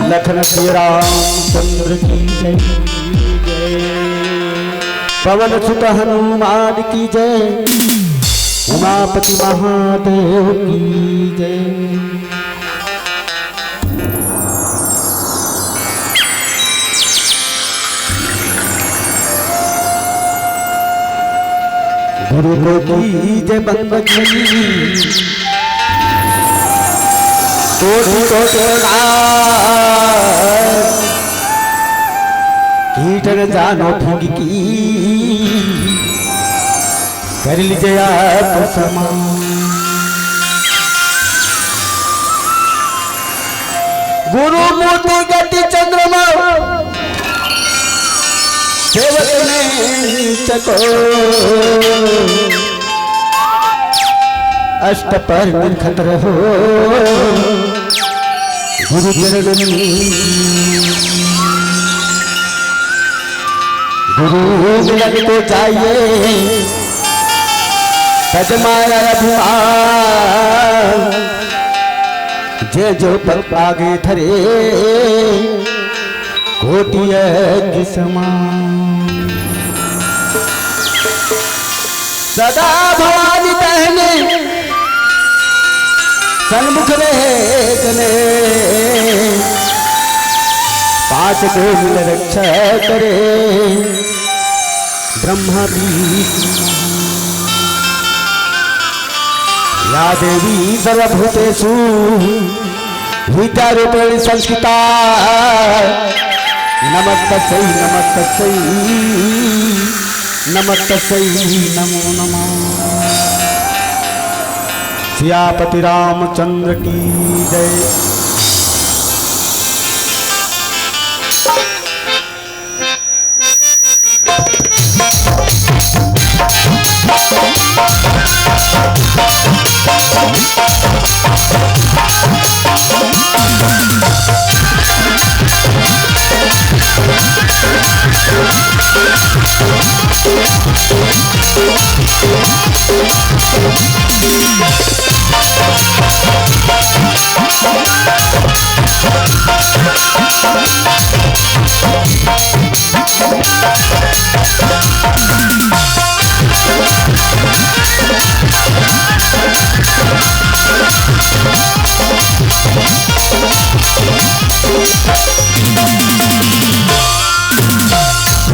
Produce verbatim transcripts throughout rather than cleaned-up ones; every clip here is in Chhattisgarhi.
लखन श्री रामचंद्र की जय, पवन सुत हनुमान की जय, उमापति महादेव की जय। गुरु को कीजे बंदगी, कोटि कोटि प्रणाम। कीटन जानो फूंक की, कर लीजे आप समान। गुरु मोती गति चंद्रमा, सेवक में चको। अष्ट पर निर्खत रहो, गुरु चरण में। गुरु मिलन को चाहिए, तज माया अभिमान। जे जो पग आगे धरे, कोटि यज्ञ समान। सदा भवानी बहने सन्मुख रहे जने, पांच को मिल रक्षा करे। ब्रह्मा विष्णु या देवी सर्वभूतेषु विद्यारूपेण संस्थिता। नमस्तस्यै, नमस्तस्यै, नमस्तस्यै नमो नमः। सियापति रामचंद्र की जय।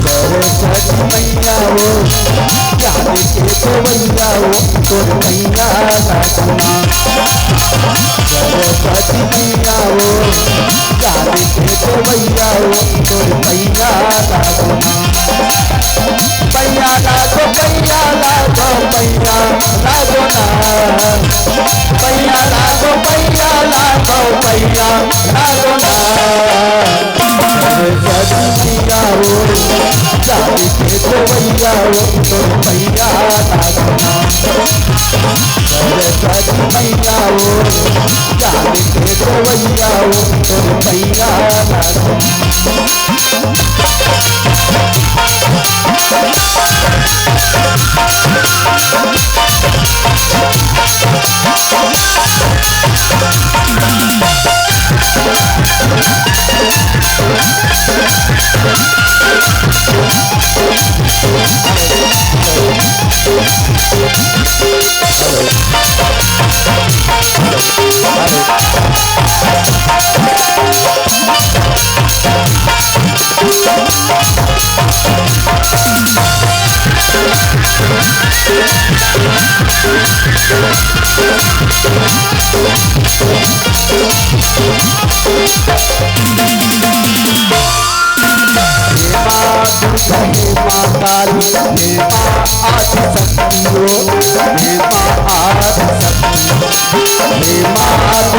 सरस्वती मैया हो, ज्ञान के देवैया हो, तोर पैया लागना। सरस्वती मैया हो, ज्ञान के देवैया हो, तोर पैया लागना। पैया लागो, पैया लागो, पैया लागो ना। पैया लागो, पैया लागो, पैया लागो ना। सरस्वती मैया हो, जाने के देवैया हो, तोर पैया लागो ना। सरस्वती मैया हो, जाने के देवैया हो, तोर पैया लागो ना। माँ दुर्गा, हे माँ काली, हे माँ आदि शक्ति हो, हे माँ आदि शक्ति। हे माँ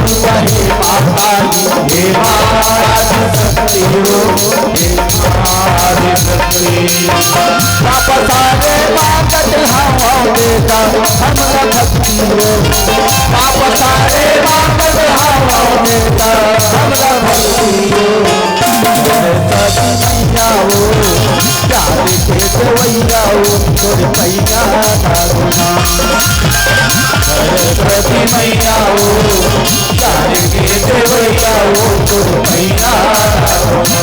दुर्गा, हे माँ काली, हे माँ आदि शक्ति हो, हे माँ आदि शक्ति। पाप सारे माँ कटे हवा देता, हमला भक्ति हो। पाप सारे माँ कटे हवा देता, हमला भक्ति हो। सरस्वती मैया हो, प्यार के देवैया हो, तोर पैया लागो ना। सरस्वती मैया हो, प्यार के देवैया हो, तोर पैया लागो ना।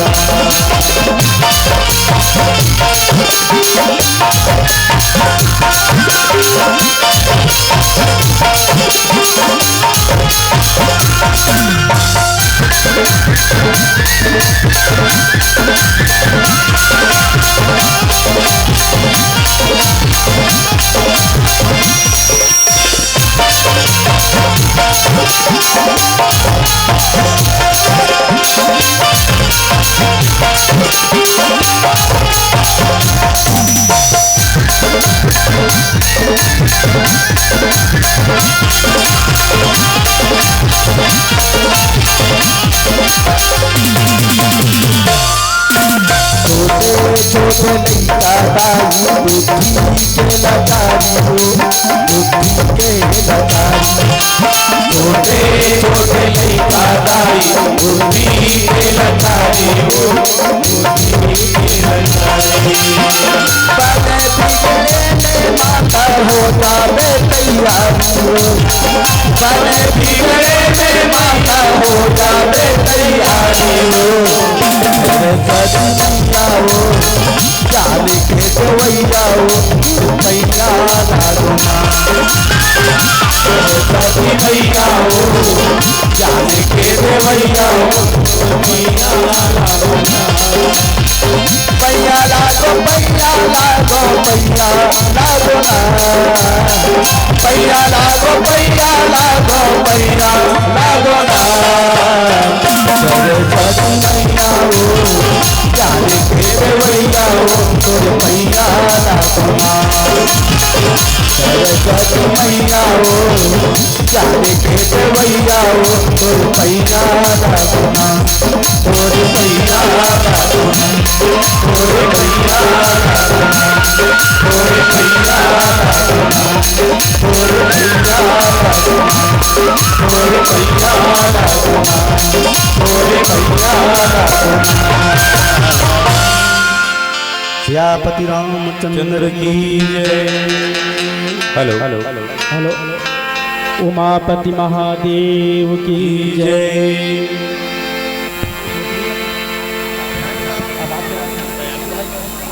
छोटे छोटे लइका दाई बुद्धि के लाचारी हो, बुद्धि के लाचारी। छोटे छोटे लइका दाई बुद्धि के लाचारी हो, बुद्धि के लाचारी। बने बिगड़े में माता हो जाबे तैयारी हो, बने बिगड़े में माता हो जाबे तैयारी हो। सरस्वती मैया हो, ज्ञान के देवैया हो, पैया लागो ना। सरस्वती मैया हो, ज्ञान के देवैया हो, पैया लागो ना। पैया लागो, पैया लागो, पैया लागो ना। पैया लागो, पैया लागो, पैया लागो ना। सरस्वती मैया हो, ज्ञान के देवैया हो, तोर पैया लागो ना। सरस्वती मैया हो, ज्ञान के देवैया हो, तोर पैया लागो ना। तोर पैया लागो ना। तोर पैया लागो ना। तोर पैया लागो ना। तोर पैया लागो ना। तोर पैया लागो ना। तोर पैया लागो ना। सियापति रामचंद्र की जय। Hello, hello, hello. Umapati Mahadev की जय।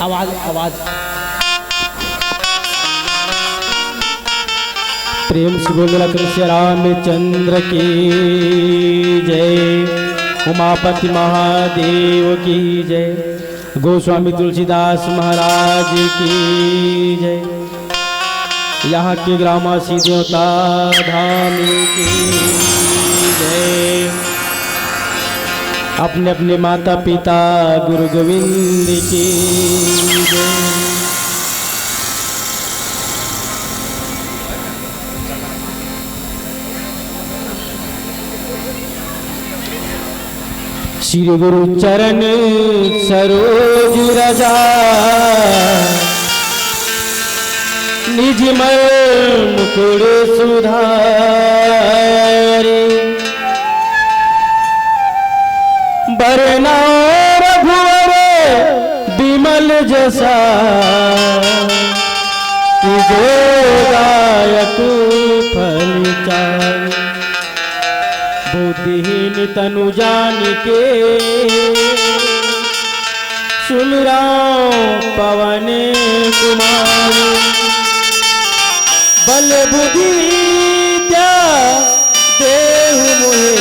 आवाज, आवाज। प्रेम से बोल देला कृष्ण रामचंद्र की जय, उमापति महादेव की जय, गोस्वामी तुलसीदास महाराज की जय, यहाँ के ग्रामवासी देवता धाम की जय, अपने अपने माता पिता गुरु गोविंद की जय। श्री गुरु चरण सरोज रजा, निज मल मुकुर सुधारी। बरनउँ रघुवर बिमल जसा, कि जो दायक फल चारि। बुद्धिहीन तनु जानिके, सुमिरउँ पवन कुमार। बल बुद्धि विद्या देहु मोहे,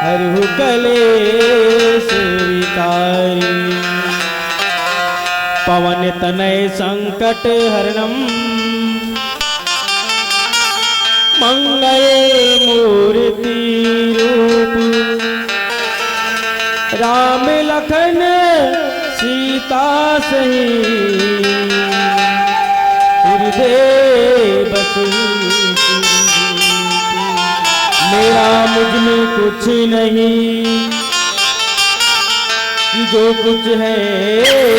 हरहु कलेस विकारी। पवन तनय संकट हरणम, मंगल मूर्ति रूप। राम लखन सीता सही, हृदय बस मेरा मुझ में कुछ नहीं, कि जो कुछ है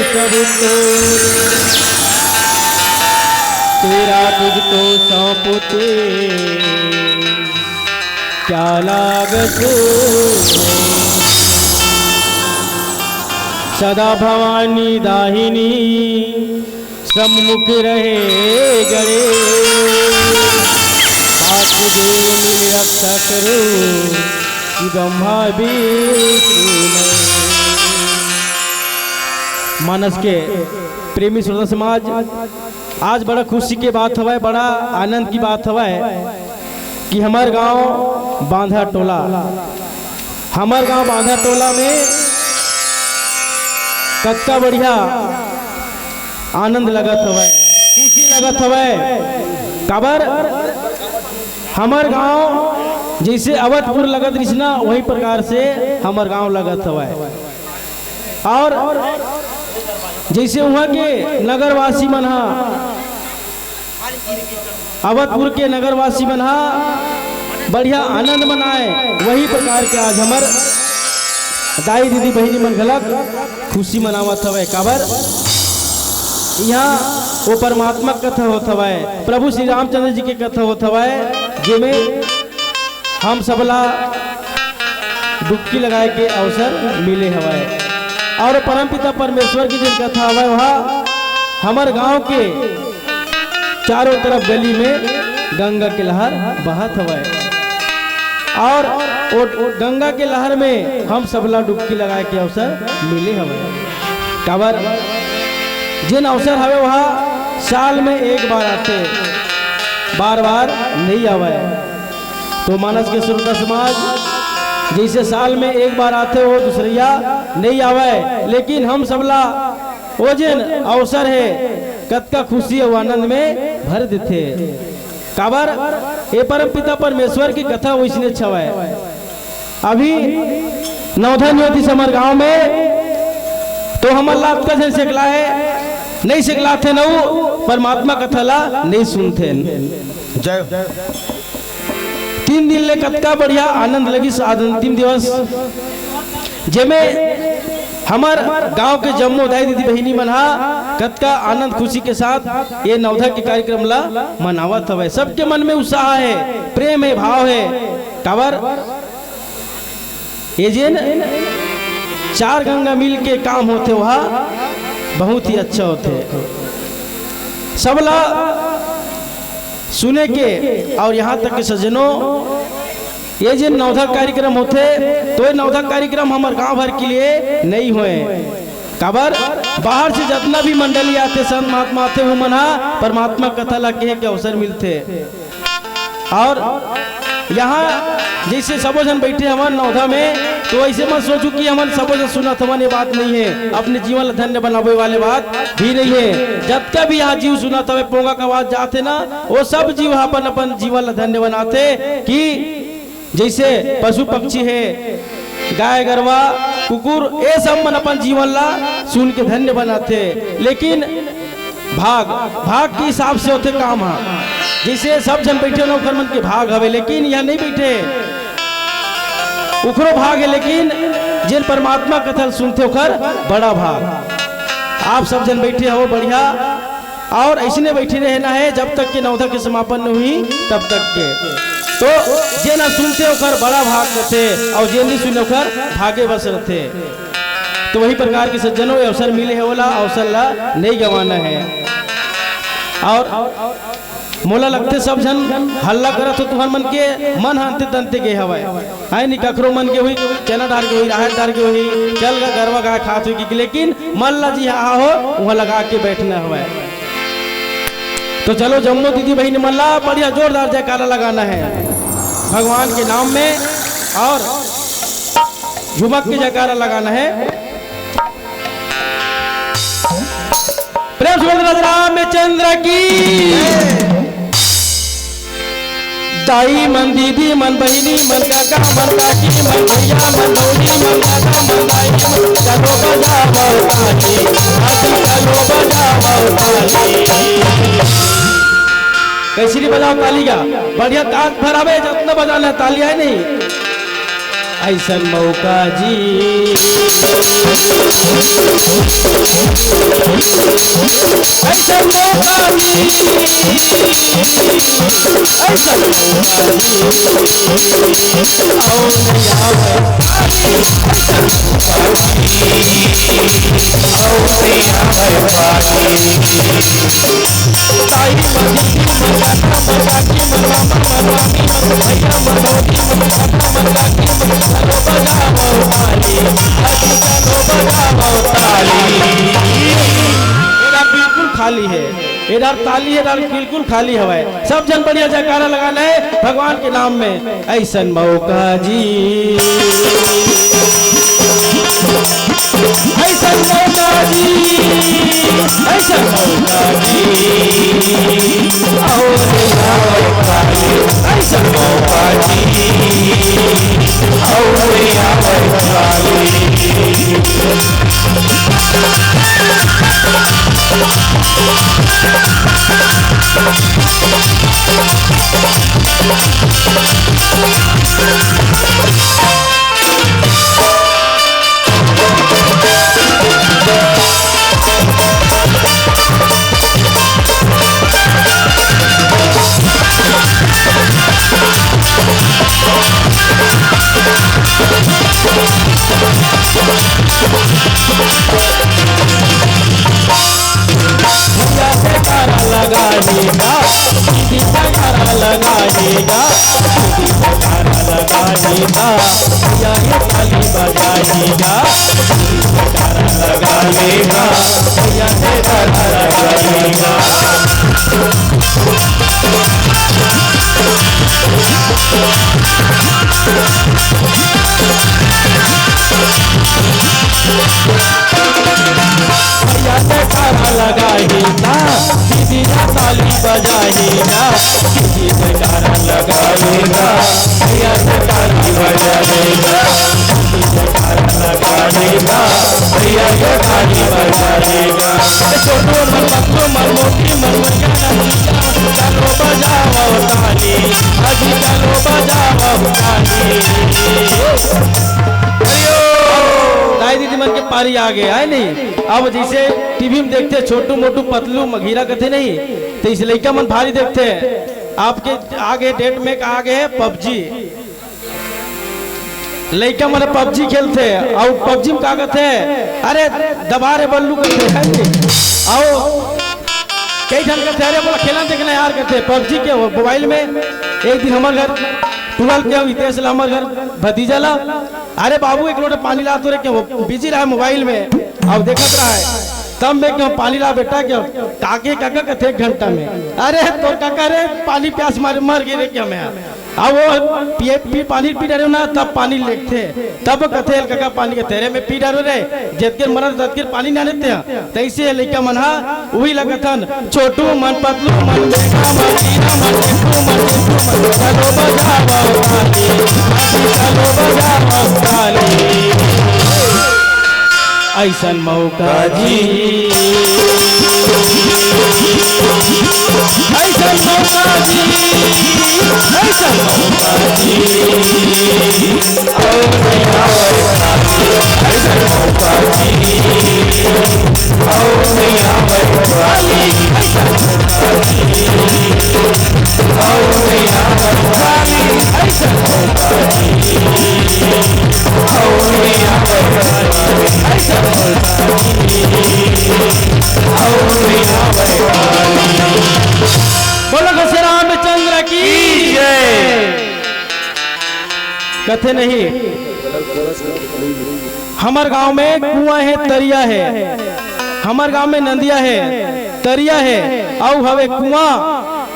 सब तो तेरा, तुझको सौंपते क्या लागत है। सदा भवानी दाहिनी सम्मुख रहे गणेश, हाथ जोड़ मिल रक्षा करो, कि ब्रह्मा विष्णु महेश। मानस के प्रेमी श्रोता समाज, आज बड़ा खुशी के बात हवय, बड़ा आनंद की बात हवय कि हमर गांव बांधा टोला, हमर गांव बांधा टोला में कतका बढ़िया आनंद लगत हवय, खुशी लगत हवय। काबर हमर गांव जैसे अवधपुर लगत रिहिस ना, वही प्रकार से हमर गांव लगत हवय। और जैसे उहाँ के नगरवासी मन हा, अवधपुर के नगरवासी मन हा बढ़िया आनंद मनाए, वही प्रकार के आज हमर दाई दीदी बहिनी मन घलक खुशी मनावत हवय। काबर इहाँ वो परमात्मा के कथा होत हवय, प्रभु श्री रामचंद्र जी के कथा होत हवय, जेमे हम सबला डुबकी लगाए के अवसर मिले हवय। और परमपिता परमेश्वर की जेन कथा हवय, वह हमर गांव के चारों तरफ गली में गंगा के लहर बहत हवय। और वो गंगा के लहर में हम सबला डुबकी लगाए के अवसर मिले हवय। काबर जेन अवसर हवे, वह साल में एक बार आथे, बार बार नहीं आवय। तो मानस के श्रोता समाज, जैसे साल में एक बार आथे, वो दूसरइया नहीं आवय, लेकिन हम सबला वो जेन अवसर हे, कतका खुशी अउ आनंद में भर देथे। काबर ये परमपिता परमेश्वर की कथा वैसने छवय। अभी नवधा नवती हमर गांव में तो हमर ला अतका झन सेकला हे, नहीं सेकलाथे नऊ, परमात्मा कथा ला नहीं सुनथे। जय। तीन दिन ले कतका बढ़िया आनंद लगिस आज अंतिम दिवस, जेमे हमर गांव के जम्मो दाई दीदी बहिनी मन हा कतका आनंद खुशी के साथ ये नवधा के कार्यक्रम ला मनावत हवय। सबके मन में उत्साह हे, प्रेम हे, भाव हे। काबर ये जेन चार गंगा मिल के काम होथे, वह बहुत ही अच्छा होथे। सबला सुने के और यहाँ तक के सज्जनों, ये जेन नवधा कार्यक्रम होथे, तो ये नवधा कार्यक्रम हमर गांव भर के लिए नहीं होए। काबर बाहर से जितना भी मंडली आथे, संत महात्मा आथे, वो मन हा परमात्मा कथा ला कहे के अवसर मिलथे। और यहाँ जैसे सबो झन बैठे हवन नवधा में, तो ऐसे मत सोचू कि हमन सबो झन सुनत हवन, ये बात नहीं है। अपने जीवन ला धन्य बनावे वाले बात भी नहीं है। जतका भी यहाँ जीव सुनत हवे, पोंगा का आवाज जाथे ना, वो सब जीव अपन अपन जीवन ला धन्य बनाथे कि जैसे पशु पक्षी है, गाय गरवा, कुकुर, ये सब मन अपन जीवन ला सुन के धन्य बनाथे। लेकिन भाग, भाग के हिसाब से होथे काम हा। जैसे सब झन बैठे ना, ओखर मन के भाग हवे, लेकिन यहाँ नहीं बैठे, ओखरो भाग है, लेकिन जेन परमात्मा कथा ल सुनथे ओखर बड़ा भाग। आप सब झन बैठे हो बढ़िया, और ऐसने बैठे रहना है जब तक के नवधा के समापन नहीं हुई तब तक के। तो जेन सुनथे ओखर बड़ा भाग रथे, और जेन नहीं सुने ओखर भागे बस रथे। तो वही प्रकार के सज्जनों, ये अवसर मिले है, ओला अवसर ला नहीं गंवाना है। और मोला लगथे सब झन हल्ला करत हो, तुहर मन के मन हा अंते तंते गे हवय। आय नी, कखरो मन के होही, चना डार के होही, राहर डार के होही, चल गा गरवा गाय खात होही कि, लेकिन मन ला जी हा हो, उहाँ लगा के बैठना हवय। तो चलो जम्मो दीदी बहिनी मन ला बढ़िया जोरदार जयकारा लगाना है भगवान के नाम में, और झुमक के जयकारा लगाना है। प्रेम से बोल राजा रामचंद्र की। दाई मन, दीदी मन, बहिनी मन, काका मन, काकी मन, भैया मन, भौजी मन, दादा मन, दाई मन, चलो बजावो ताली, अभी चलो बजावो ताली। कैसे नहीं बजाओ ताली का? बढ़िया ताल भरावे, जतना बजाना है, ताली है नहीं? ऐसन मौका जी, ऐसन मौका जी, ऐसन मौका जी, और नहीं आवे। एदार बिल्कुल खाली है, एदार ताली, एदार बिल्कुल खाली हवय। सब झन बढ़िया जयकारा लगाना है भगवान के नाम में। ऐसन मौका जी, ऐसन मौका जी, ऐसन मौका जी, और आवे वाली, ऐसन मौका जी, और आवे वाली। भैया जयकारा लगाएगा, दीदी जयकारा लगाएगा, दीदी जयकारा लगाएगा, भैया ये ताली बजाएगा, दीदी जयकारा लगाएगा, भैया जयकारा लगाएगा। भैया जयकारा लगाएगा, दीदी या ताली बजाएगा, दीदी जयकारा लगाएगा, भैया जयकारा बजाएगा, दीदी जयकारा लगाएगा, भैया जयकारा बजाएगा। ए छोटू मन, बच्चू मन, मोटी मन, मैया नंदिया, चलो बजाओ ताली, अभी चलो बजाओ ताली। दाई दीदी मन के पारी आ गे, आय नहीं? अब जैसे टीवी में देखथे छोटू मोटू पतलू मघीरा कथे नहीं, तो इस लइका मन भारी देखथे। आपके आगे डेट में का आगे है पबजी, लइका मन पबजी खेलथे। अउ पबजी में का कथे, अरे दबा रे बल्लू कथे, है नहीं? अउ कई झन कथे, अरे मोला खेलना देखना यार कथे पबजी के मोबाइल में। एक दिन हमर घर टूरा ल के हितेश ला, हमर घर भतीजा ला, अरे बाबू, एक लोटा पानी ला तो रे, के वो बिजी रहा मोबाइल में, अब देखत रहा है। तब मैं कहूँ, "पानी ला बेटा।" के, "काके काका कथे एक घंटा में?" "अरे तोर काका रे, पानी प्यास मारे मर गे रे," के मैं। अब वो पिए, पी, पानी पी डरे ना, तब पानी लेगथे, तब कथे, "काका पानी के तेरे में पी डरो रे, जतके मरत ततके पानी ना लेते हैं।" तइसे लइका मन हा उही लगथन, छोटू मन, पतलू मन, मेघा मन, टीना मन, टिंकू मन, टिंकू मन, चलो बजाओ ताली, चलो बजाओ ताली। ऐसन मौका जी, ऐसन मौका जी, ऐसन मौका जी। बोलो घसे रामचंद्र की जय। कथे नहीं, हमर गांव में कुआं हे, तरिया हे, हमर गांव में नंदिया हे, तरिया हे, अउ हवे कुआं,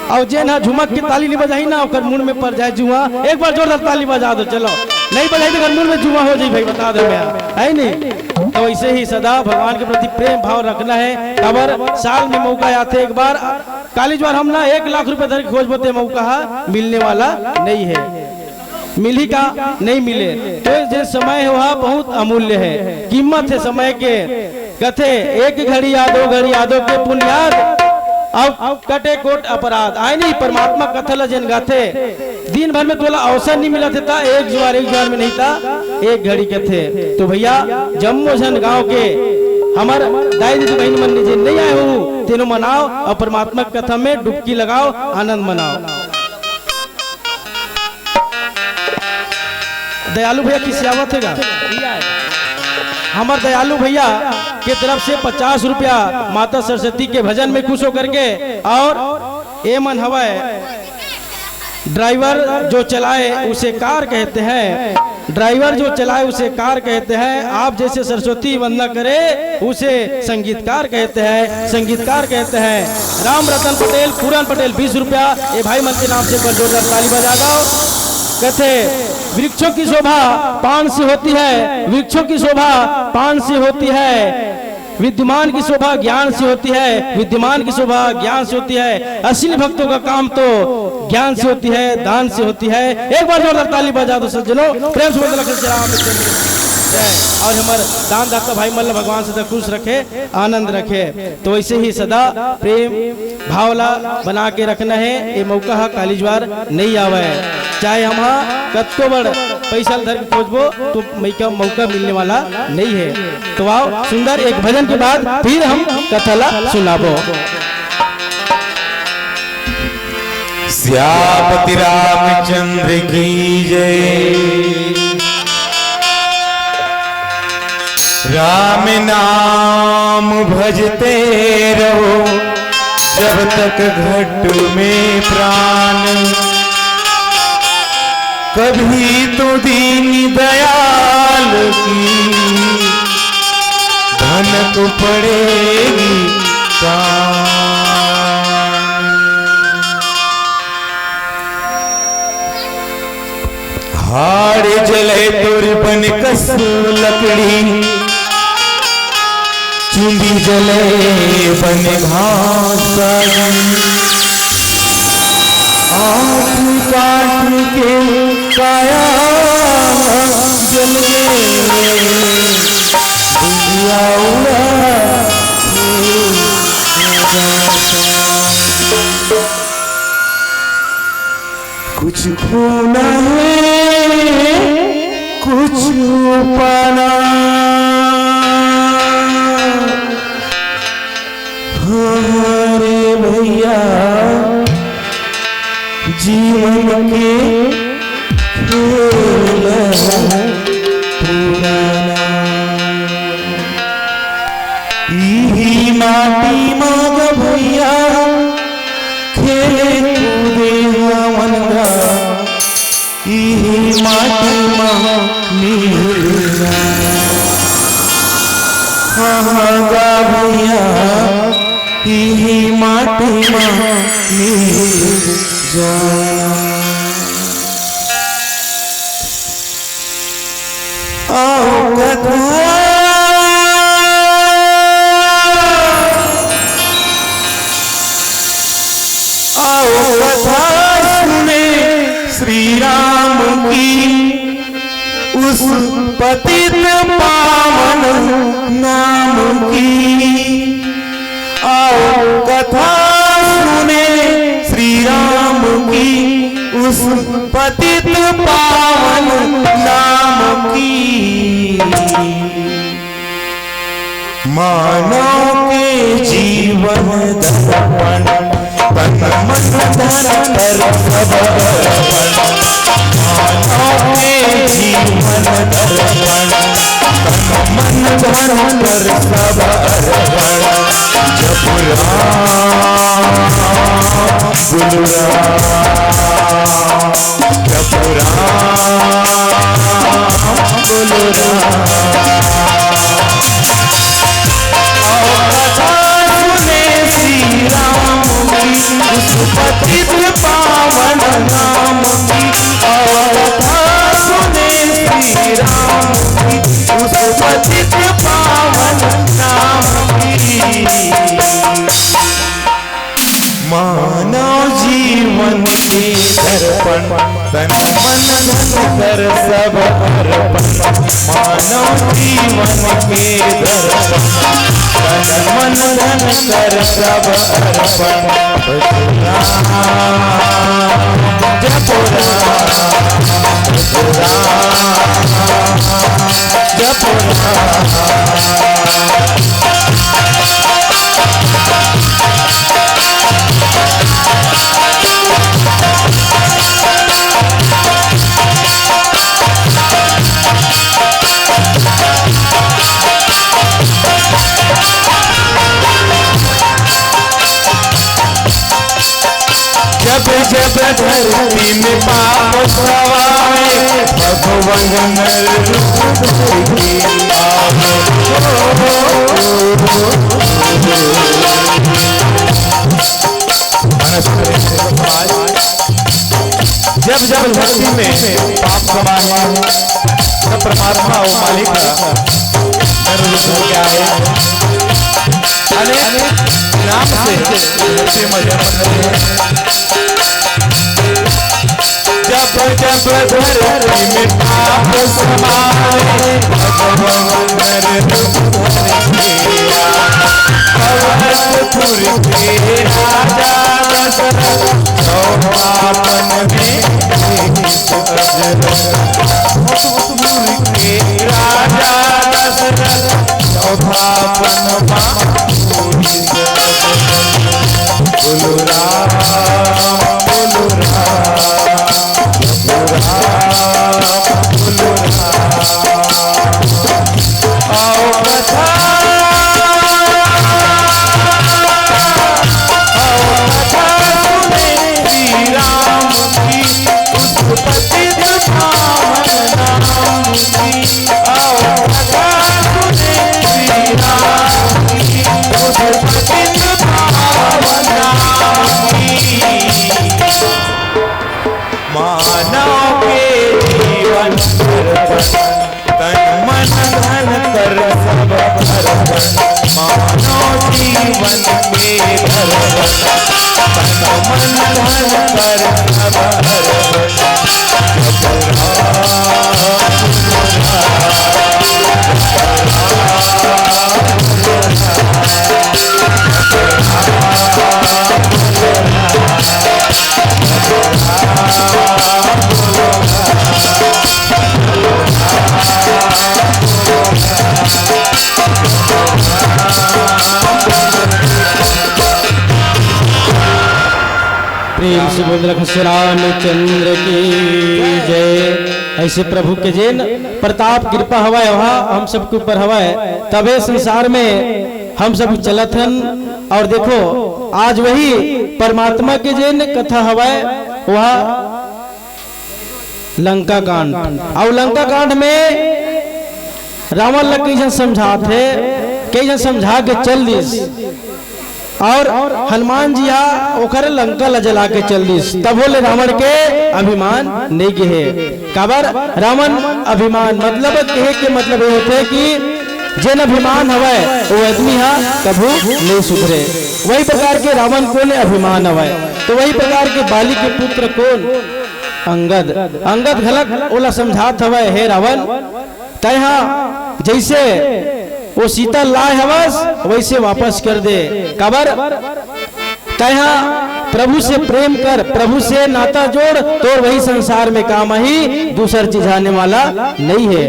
अउ जेन ह झुमक के ताली नहीं बजाही ना, ओकर मुंह में पड़ जाए जुआं। एक बार जोरदार ताली बजा दो, चलो। नहीं बजाही तो ओकर मुंह में जुआं हो जाई भाई, बता दो मैं, है नहीं? तो वैसे ही सदा भगवान के प्रति प्रेम भाव रखना है। काबर साल में मौका आथे एक बार, काली ज्वार हम ना एक लाख रुपया धर के खोजबो ते मौका हा मिलने वाला नहीं है। मिलही का नहीं मिले, तो ये जे समय है वह बहुत अमूल्य है, कीमत है समय के। कथे एक घड़ी यादो, घड़ी यादो के पुनियाद, अब कटे कोट अपराध। आय नहीं, परमात्मा कथा ला जेन गाथे, दिन भर में तोला अवसर नहीं मिला थे ता एक जुआर, एक जुआर में नहीं ता एक घड़ी कथे। तो भैया, जम्मो झन गांव के हमर दाई दीदी बहिनी मन जे नहीं आए हो, तेनो मनाओ और परमात्मा कथा में डुबकी लगाओ, आनंद मनाओ। दयालु भैया खिसियावत हे गा। हमर दयालु भैया के तरफ से पचास रुपया माता सरस्वती के भजन में खुश होकर के। और ए मन हवय, ड्राइवर जो चलाए उसे कार कहते हैं, ड्राइवर जो चलाए उसे कार कहते हैं। आप जैसे सरस्वती वंदना करे उसे संगीतकार कहते हैं, संगीतकार कहते हैं। राम रतन पटेल, पूरन पटेल, बीस रुपया, ए भाई मन के नाम से एक बार जोरदार ताली बजा दो। कथे, वृक्षों की शोभा पान से होती है, वृक्षों की शोभा पान से होती है, विद्वान की शोभा ज्ञान से होती है, विद्वान की शोभा ज्ञान से होती है, असली भक्तों का काम तो ज्ञान से होती है, दान से होती है। एक बार जोरदार ताली बजा दो सज्जनों, प्रेम से बोल दो लखन श्री रामचंद्र जय। और हमर दानदाता भाई मन ला भगवान सदा खुश रखे, आनंद रखे। तो वैसे ही सदा प्रेम भाव ला बना के रखना है। ये मौका हा काली ज्वार नहीं आवे, चाहे हम हा कतको बड़ पैसा धर के खोजबो तो मौका, मौका मिलने वाला नहीं है। तो आओ, सुंदर एक भजन के बाद फिर हम कथा ला सुनाबो। सियापति रामचंद्र की जय। राम नाम भजते रहो जब तक घट में प्राण। कभी तो दीन दयाल की भनक पड़ेगी कान। हाड़ जले तोर बन कस लकड़ी, चुंदी जले बन घास। आठ काठ के काया जल गए, धुंधिया उड़ा। कुछ खोना है, कुछ पाना। हाँ रे भैया, जीवन के खेल है पुराना। इही माटी मा ग भैया, खेले कूदे हमन गा, इही माटी मा मिलना। हाँ, हाँ, गा भैया, इही माटी मा मिल जाना। आओ कथा, आओ कथा सुने श्री राम की, उस पतित पावन नाम की। आओ कथा सुने श्री राम की, उस पतित पावन नाम की। मानव के जीवन दर्पण, तन मन धन कर सब अर्पण। मानव के जीवन दर्पण, तन मन धन कर सब अर्पण। जप राम, गुण राम, जप राम, गुण राम। आओ कथा सुने श्री राम की, उस पतित पावन नाम की। आओ कथा सुने श्री राम की, उस पतित मन धन कर सब अर्पण, मानव जीवन के दर्पण। तन मन धन कर सब अर्पण। जपो राम, जपो राम, जपो राम। जब जब धरती में पाप सवाए, भगवान नर रूप धर के आए। जब जब धरती में पाप सवाए, तब परमात्मा वो मालिक का नर रूप धर के आए। अनेक नाम से धरती में जन्म धरे। जब जब धरती में पाप समाए, भगवान नर रूप धर के आए। अवधपुर के राजा दशरथ, सौ पापन में एक अजरथ। अवधपुर के राजा दशरथ, सौ पापन में बोलो राम, बोलो राम, बोलो राम, बोलो राम। आओ कथा, आओ कथा सुने श्री राम की, उत्पत्ति पावन नाम की। आओ कथा सुने श्री राम की, उत्पत्ति पावन नाम की। मानव के जीवन दर्पण, तन मन धन कर सब अर्पण। मानव जीवन के दर्पण, तन मन धन कर सब अर्पण। प्रेम से बोल रख श्री रामचंद्र की जय। ऐसे प्रभु के जेन प्रताप कृपा हवय, वहाँ हम सबके ऊपर हवय, तबे संसार में हम सब चलत हन। और देखो, आज वही परमात्मा के जेन कथा हवय, वह लंका कांड। और लंका कांड में रावण ला कई झन समझात हे, कई झन समझा के चल दिस। और हनुमान जी हा ओकर लंका ला जला के चल दिस, तभो ले रावण के अभिमान नइ गे हे। काबर? रावण अभिमान, मतलब कहे के मतलब ये होथे कि जेन अभिमान हवय, वो आदमी हा कभू नइ सुधरे। वही प्रकार के रावण कोन अभिमान हवय, तो वही प्रकार के बाली के पुत्र कोन? अंगद। अंगद घलक ओला समझात हवय, हे रावण, तैं हा जैसे वो सीता लाय हवस, वैसे वापस कर दे। काबर? तैं हा प्रभु से प्रेम कर, प्रभु से नाता जोड़, तोर वही संसार में काम आही, दूसर चीज आने वाला नइ हे।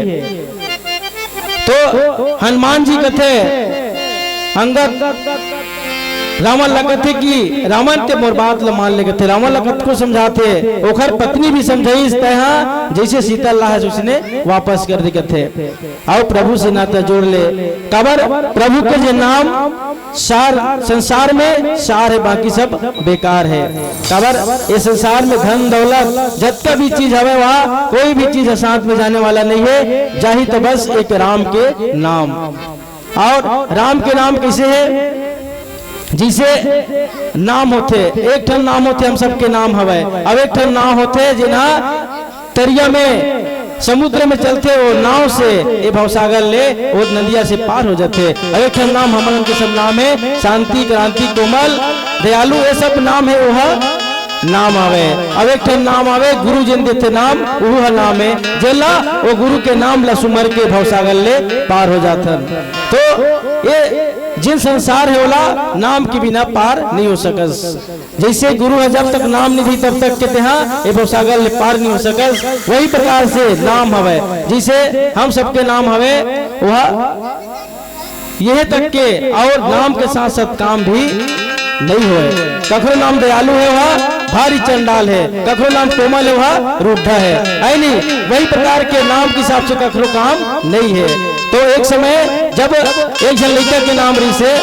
तो हनुमान जी कथे, अंगद रावण ला कथे कि रावण, तैं मोर बात ला मान ले कथे। रावण ला कतको समझाथे, ओखर पत्नी भी समझाइस, तैं हा जैसे सीता लाय हस उसने वापस कर दे कथे। अउ प्रभु से नाता जोड़ ले। काबर? प्रभु के जे नाम सार, संसार में सार हे, बाकी सब बेकार हे। काबर? ये संसार में धन दौलत जतका भी चीज हवे, वहाँ कोई भी चीज साथ में जाने वाला नइ हे। जाही तो बस एक राम के नाम। अउ राम के नाम कइसे हे? जइसे नाम होथे, एक ठन नाम होथे, हम सबके नाम हवय। अउ एक ठन नाम होथे, जेन ह तरिया में, समुद्र में चलथे, वो नाव से, ए भवसागर ले, वो नदिया से पार हो जाथे। अउ एक ठन नाम हमन के सब नाम हे, शांति, क्रांति, कोमल, दयालु, ये सब नाम हे। वो ह नाम आवे। अब एक ठन नाम आवे, गुरु जेन देथे नाम, उहू ह नाम हे। जेला ओ गुरु के नाम ला सुमर के भवसागर ले पार हो जाथन। तो ये जेन संसार हे, ओला नाम के बिना पार नहीं हो सकस। जैसे गुरु ह जब तक नाम नहीं दी, तब तक के तेहा ए भवसागर ले पार नहीं हो सकस। वही प्रकार से नाम हवे, जैसे हम सबके नाम हवे, वह यह तक के और नाम के साथ साथ काम भी नहीं होए। कखरो नाम दयालु हे, वह भारी चंडाल हे, कखरो नाम कोमल हे, वह रूढ़ा हे, है नी? वही प्रकार के नाम के हिसाब से कखरो काम नहीं हे। तो एक समय जब एक झन लइका के नाम रहिसे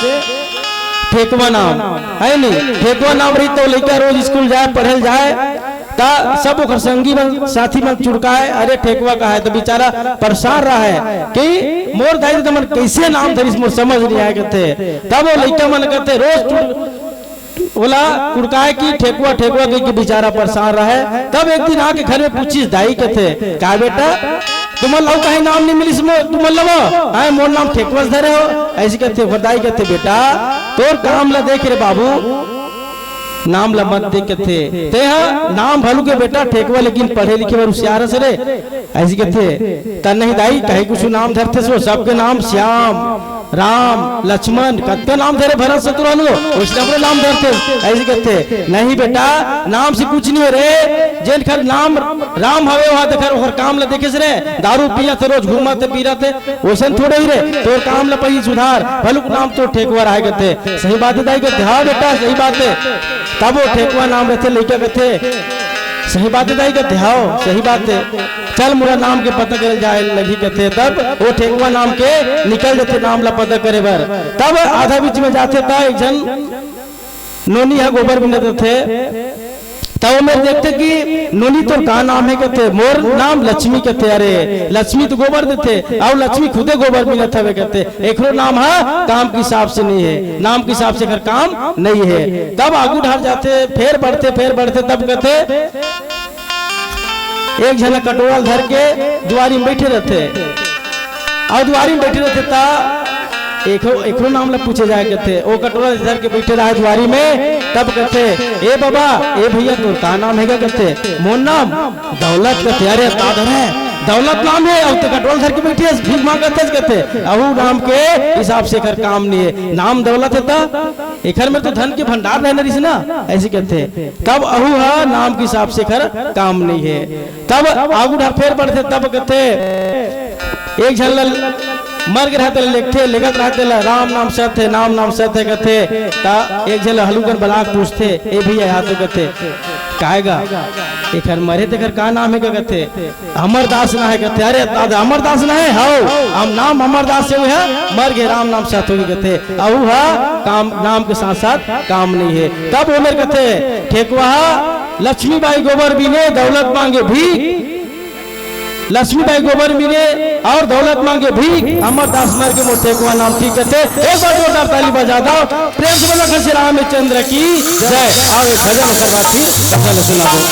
ठेकवा नाम, है नी? ठेकवा नाम रही तो लइका रोज स्कूल जाए, पढ़े ल जाए, त सब ओकर संगी मन, साथी मन चुड़काए, "अरे ठेकवा कहाए?" त बेचारा परेशान रहे कि मोर दाई ददा मन कैसे नाम धरिस, मोर समझ नहीं आए कथे। तब वो लइका मन कथे, रोज चुड़-, ओला कुड़काए कि ठेकवा, ठेकवा कहि के बेचारा परेशान रहे। तब एक दिन आके घर में पूछिस दाई कथे, "का बेटा, तुमन ला कहीं नाम नहीं मिलिस मो-, तुमन ला वो? आए मोर नाम ठेकवा धरे हो?" ऐसी कथे, ओकर दाई कथे, "बेटा, तोर काम ला देख रे बाबू, नाम ला मत दे," कथे। "तेहा नाम भलू के बेटा ठेकवा, लेकिन पढ़े लिखे बर हुसियार हस रे।" ऐसी कथे। "त नहीं दाई, कहीं कुछ नाम धरथे सो, सबके नाम श्याम, राम, लक्ष्मण, कतका नाम धरे, भरत शत्रुघ्न हो, वैष्णव नाम धरथे।" ऐसी कथे। "नहीं बेटा, नाम से कुछ नहीं हो रे, जेन खर नाम राम हवे, वहाँ देखर ओकर काम ला देखे से रे, दारू पिया थे, रोज घूमा थे, पी रहा थे, वैसन थोड़े ही रे, तोर काम ल पहिली सुधार, भलुक नाम तोर ठेकवा रहे," कथे। "सही बात हे दाई," कथे। "हाँ बेटा, सही बात हे।" तब वो ठेकवा नाम रहथे, लइका कथे, "सही बात हे दाई," कथे। "हाँ, सही बात हे, चल मोला नाम के पता करे जाए लगही," कथे। तब वो ठेकवा नाम के निकल देथे नाम ला पता करे बर। तब आधा बीच में जाथे त एक झन नोनी ह गोबर बिनत रथे, त ओमेर देखथे कि नोनी तोर का नाम हे कथे, "मोर नाम लक्ष्मी," कथे। "अरे लक्ष्मी तो गोबर देथे, अउ लक्ष्मी खुदे गोबर बिनत हवे," कथे। "एकरो नाम ह काम के हिसाब से नहीं हे, नाम के हिसाब से एकर काम नहीं हे।" तब आगू ढार जाथे, फेर बढ़थे, फेर बढ़थे, तब कथे, एक झन कटोरा ल धर के दुआरी में बैठे रहथे, अउ दुआरी में बैठे रहथे त एकरो, एकरो नाम ल पूछे जाए कथे। ओ कटोरा ल धर के बैठे रहे दुआरी में, तब कथे, "ए बाबा, ए भैया, तोर का नाम हे गा?" कथे, "मोर नाम दौलत," कथे। "अरे दादा रे, दौलत नाम हे, अउ ते कटोरा ल धर के बैठे हस, भीख मांगत हस," कथे। "अहू नाम के हिसाब से एकर काम नहीं हे, नाम दौलत हे त एकर में तो धन के भंडार रहना रहिस ना," ऐसी कथे। तब अहू ह नाम के हिसाब से एकर काम नहीं हे। तब आगू ढार फेर बढ़थे, तब कथे, एक झन ल मर गे रहथे, लेगथे, लेगत रहथे ला, "राम नाम सत हे, नाम नाम सत हे," कथे। त एक झन ल हलुकन बलाक पूछथे, "ए भैया, यहाँ तो," कथे, "काय गा, एकर मरे तेकर का नाम हे गा?" कथे, "अमरदास ना हे," कथे। "अरे दादा, अमरदास ना हे?" "हव, हम नाम अमरदास हे, उहे मर गे, राम नाम सत होगे," कथे। अउ उहा काम, नाम के साथ साथ काम नहीं हे। तब ओमेर कथे, "ठेकवा ह लक्ष्मीबाई गोबर बीने, दौलत मांगे भीख, लक्ष्मीबाई गोबर बीने अउ दौलत मांगे भीख, अमरदास मर गे मोर ठेकवा नाम ठीक," कथे। एक बार जोरदार ताली बजा दव, प्रेम से बोलो घनश्री रामचंद्र की जय। अउ एक भजन ओकर बाद फिर भजन सुनाबो।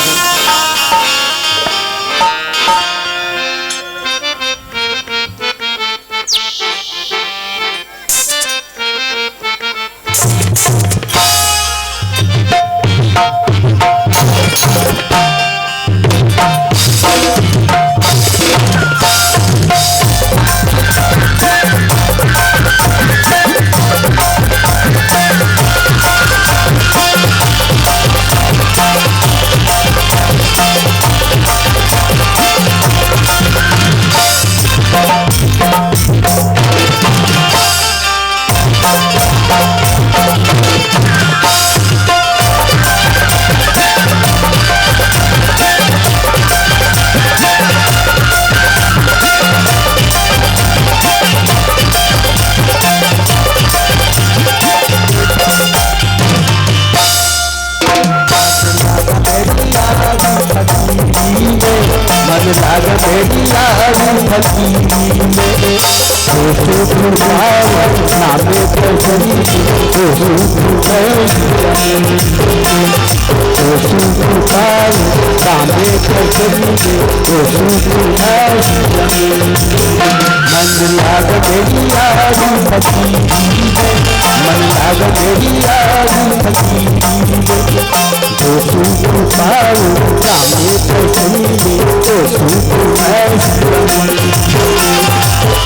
मन लाग भेड़िया फकीरी में, ओसु भूपाल नामे फकीरी, ओसु भूपाल, ओसु भूपाल नामे फकीरी में। तो सुन सुनाई। मन लाग गई आरू फकीरी में, मन लाग गई आरू फकीरी में। तो सुन सुनाई, रामे पसंद में, तो सुन सुनाई।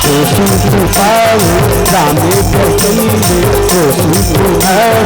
तो सुन सुनाई, रामे पसंद में, तो सुन सुनाई।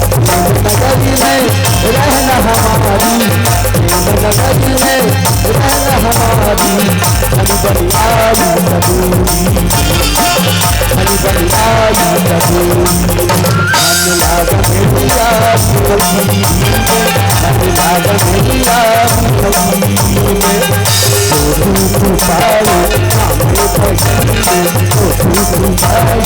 प्रेम नगरी में रहना हमारी, प्रेम नगरी में रहना हमारी, हरि बलिहारी कबूरी, हरि बलिहारी कबूरी। मन लाग मेरी यारी कबूरी में, मन लाग मेरी यारी कबूरी में। तो तू पाए हमें पसंद, तो तू पाए।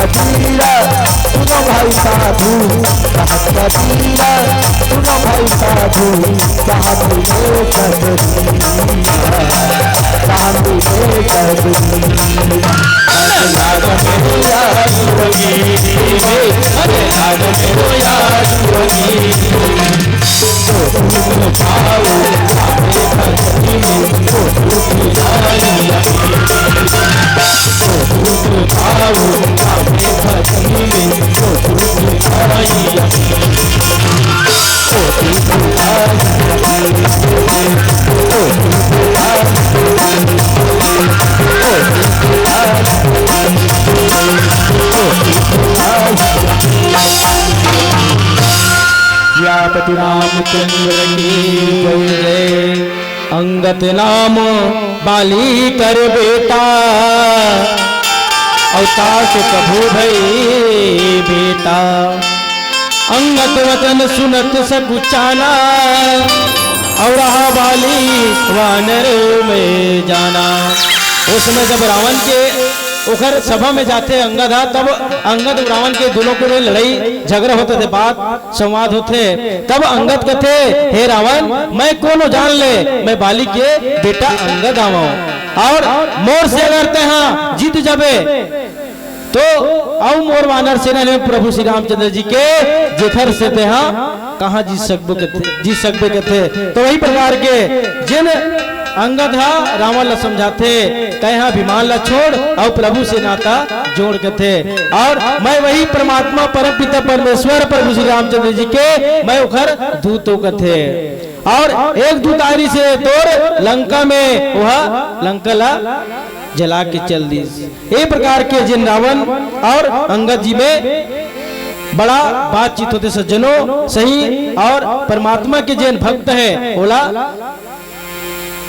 कबीरा, सुनो भाई साधु, कहा कबीरा, सुनो भाई साधु, साधु ने कबीरा, साधु ने कबीरा। नाग मेरा जीवनी में, अरे नाग मेरा जीवनी में। सियापति रामचंद्र की जय। अंगद नाम बाली कर बेटा, अवतार से प्रभु भई बेटा। अंगद वचन सुनत सकुचाना, और रहा बाली वानर में जाना। उस समय जब रावण के ओकर सभा में जाथे अंगद हा, तब अंगद रावण के दोनों के लड़ाई झगड़ा होथे, बात संवाद होथे। तब अंगद कथे, "हे रावण, मैं कोनो जान ले, मैं बाली के बेटा अंगद आवं, और मोर से अगर तेहा जीत जाबे, तो अउ मोर वानर सेना ले प्रभु श्री रामचंद्र जी के, जेखर से तेहा कहाँ जीत सकबो कथे, जीत सकबे कथे।" तो वही प्रकार के जेन अंगद हा रावण ला समझाथे, "तैं हा अभिमान ला छोड़ अउ प्रभु से नाता जोड़," कथे। और मैं वही परमात्मा, परम पिता परमेश्वर प्रभु श्री रामचंद्र जी के मैं ओखर दूत हों कथे। और एक दूत आरी से तोर लंका में, वह लंका ला जला के चल दिस। ए प्रकार के जेन रावण और अंगद जी में बड़ा बातचीत होथे सज्जनों, सही। और परमात्मा के जेन भक्त हे, ओला,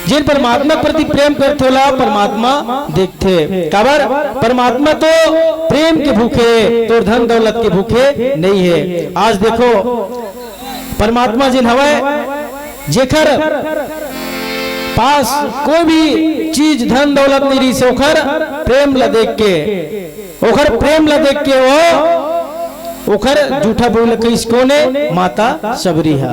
जेन परमात्मा के प्रति प्रेम करथे, ओला परमात्मा देखथे। काबर? परमात्मा तो प्रेम के भूखे, तोर धन दौलत के भूखे नहीं हे। आज देखो, परमात्मा जेन हवय, जेकर पास कोई भी चीज, धन दौलत नहीं रहिस, ओकर प्रेम ला देख के, ओकर प्रेम ला देख के वो ओकर जूठा बोल कहिस, कोने? माता सबरी हा।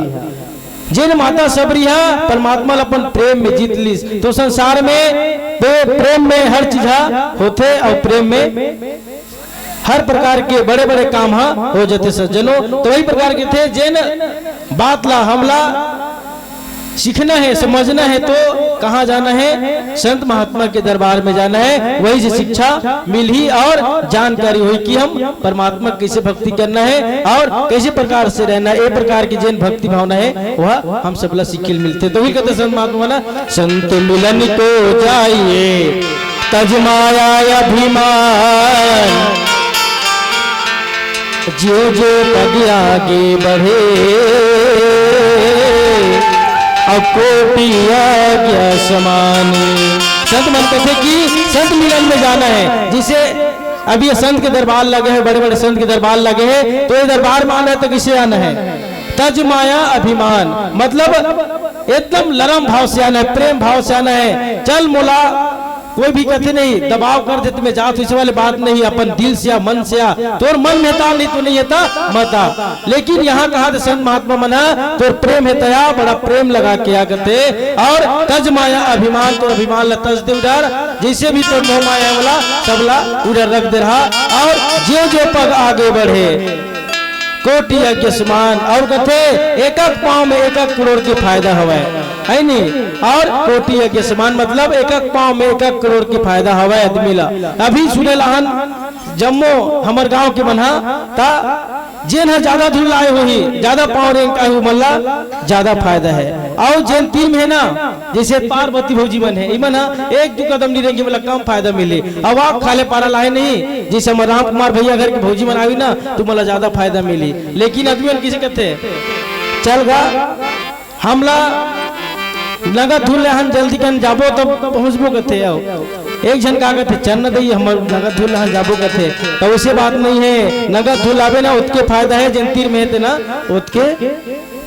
जेन माता सबरी हा परमात्मा ला अपन प्रेम में जीत लिस, तो संसार में तो प्रेम में हर चीज हा होथे और प्रेम में हर प्रकार के बड़े-बड़े काम ह हो जथे सज्जनों। तो वही प्रकार के थे, जेन बात ला हमला सीखना हे, समझना हे, तो कहाँ जाना हे? संत महात्मा के दरबार में जाना हे। वही से शिक्षा मिलही और जानकारी होही कि हम परमात्मा के कैसे भक्ति करना हे और कैसे प्रकार से रहना हे। ए प्रकार की जेन भक्ति भावना हे, वह हम सबला सीखे ल मिलथे। तो वही कहते संत महात्मा ना, संत मिलन को जाइए, तज माया अभिमान। जो जो पग आगे बढ़े, अब कोटि आज्ञा समान। संत मन कहते कि संत मिलन में जाना हे। जैसे अब ये संत के दरबार लगे हे, बड़े बड़े संत के दरबार लगे हे, तो ये दरबार में आना हे तो किसे आना हे? तज माया अभिमान, मतलब एकदम लरम भाव से आना हे, प्रेम भाव से आना हे। चल मोला कोई भी कथे नहीं, दबाव कर देथे मैं जात हूँ, इसे वाले बात नहीं, अपन दिल से आ, मन से आ, तोर मन में ता नहीं तो नहीं हे ता मत आ। लेकिन यहाँ कहा थे संत महात्मा मन ह, तोर प्रेम हे तया, बड़ा प्रेम लगा के आ करथे। और तज माया अभिमान, तोर अभिमान ला तज दे उधर, जैसे भी तोर मोह माया वाला सबला उधर रख दे रहा। और जो जो पग आगे बढ़े, कोटि यज्ञ समान। और कथे, एक एक पाँव में एक एक करोड़ के फायदा हवय, है नी? और कोटि यज्ञ समान मतलब एक एक पाँव में एक एक करोड़ के फायदा हवय आदमी ला। अभी सुने लहन जम्मो हमर गांव के मन ह, ता जेन ह ज्यादा धूल लाए होही, ज्यादा पाँव रेंग के आए होही, मन ला ज्यादा फायदा हे। और जेन तीर में हे ना, जैसे पार्वती भौजी मन हे, इमन ह एक दू कदम नहीं रेंगी, मतलब कम फायदा मिली। अब आप खाले पारा लाए नहीं, जैसे हमर राम कुमार भैया घर के भौजी मन आवी ना, तो मला ज्यादा फायदा मिली। लेकिन आदमी मन किसे कहते, चल गा, हमला नगद धूल ले हन जल्दी कन जाबो, तब पहुंचबो कहते। आओ, एक झन का कहते, चल न दई, हमर नगद धूल ले हन जाबो कहते। तो वैसे बात नहीं है, नगद धूल आवे ना, उतके फायदा है, जेन तीर में हे ते ना, उतके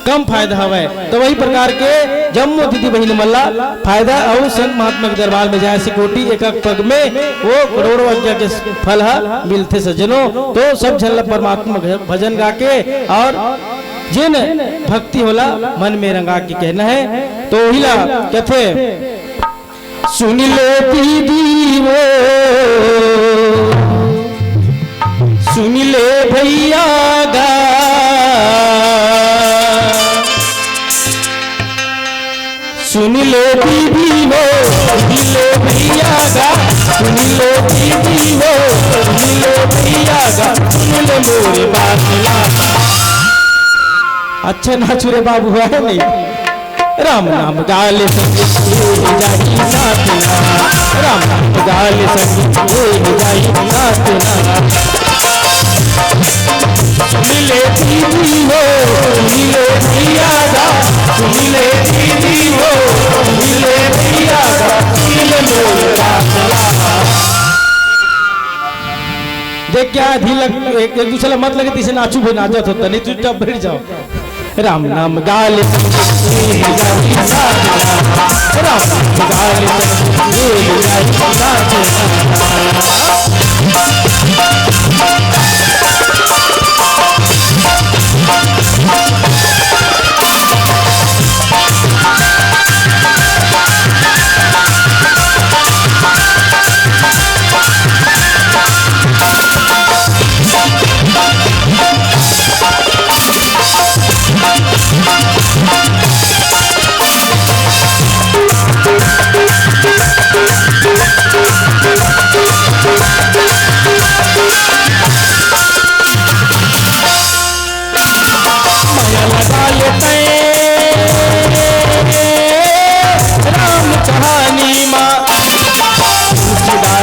कम फायदा हवय। तो वही प्रकार के जम्मो दीदी बहिनी मन ला फायदा अउ संत महात्मा के दरबार में जाए से कोटि एक एक पग में वो करोड़ों यज्ञ के फल ह मिलथे सज्जनों। तो सब झन ला परमात्मा भजन गा के और जेन भक्ति होला मन में रंगा के कहना है। तो वही ला कथे, सुन ले दीदी वो, सुन ले भैया गा, सुन ले दीदी वो, सुन ले भैया गा, सुन ले दीदी वो, सुन ले भैया गा, सुन ले मोरे बात ला। अच्छा नाचू रे बाबू, है नहीं? राम नाम गाले संग ले जाई नाचना, राम नाम गाले संग ले जाई नाचना। सुन ले दीदी हो, सुन ले भैया गा, सुन ले दीदी हो, सुन ले भैया गा, सुन ले मोर बात ला। देख क्या ढीला, एक, एक दूसरे ला मत लगे, तीसरे नाचू भी नाचत होता, नहीं चुपचाप बैठ जाओ। राम नाम गाले संग ले जाई नाचना। राम नाम गाले संग ले जाई नाचना।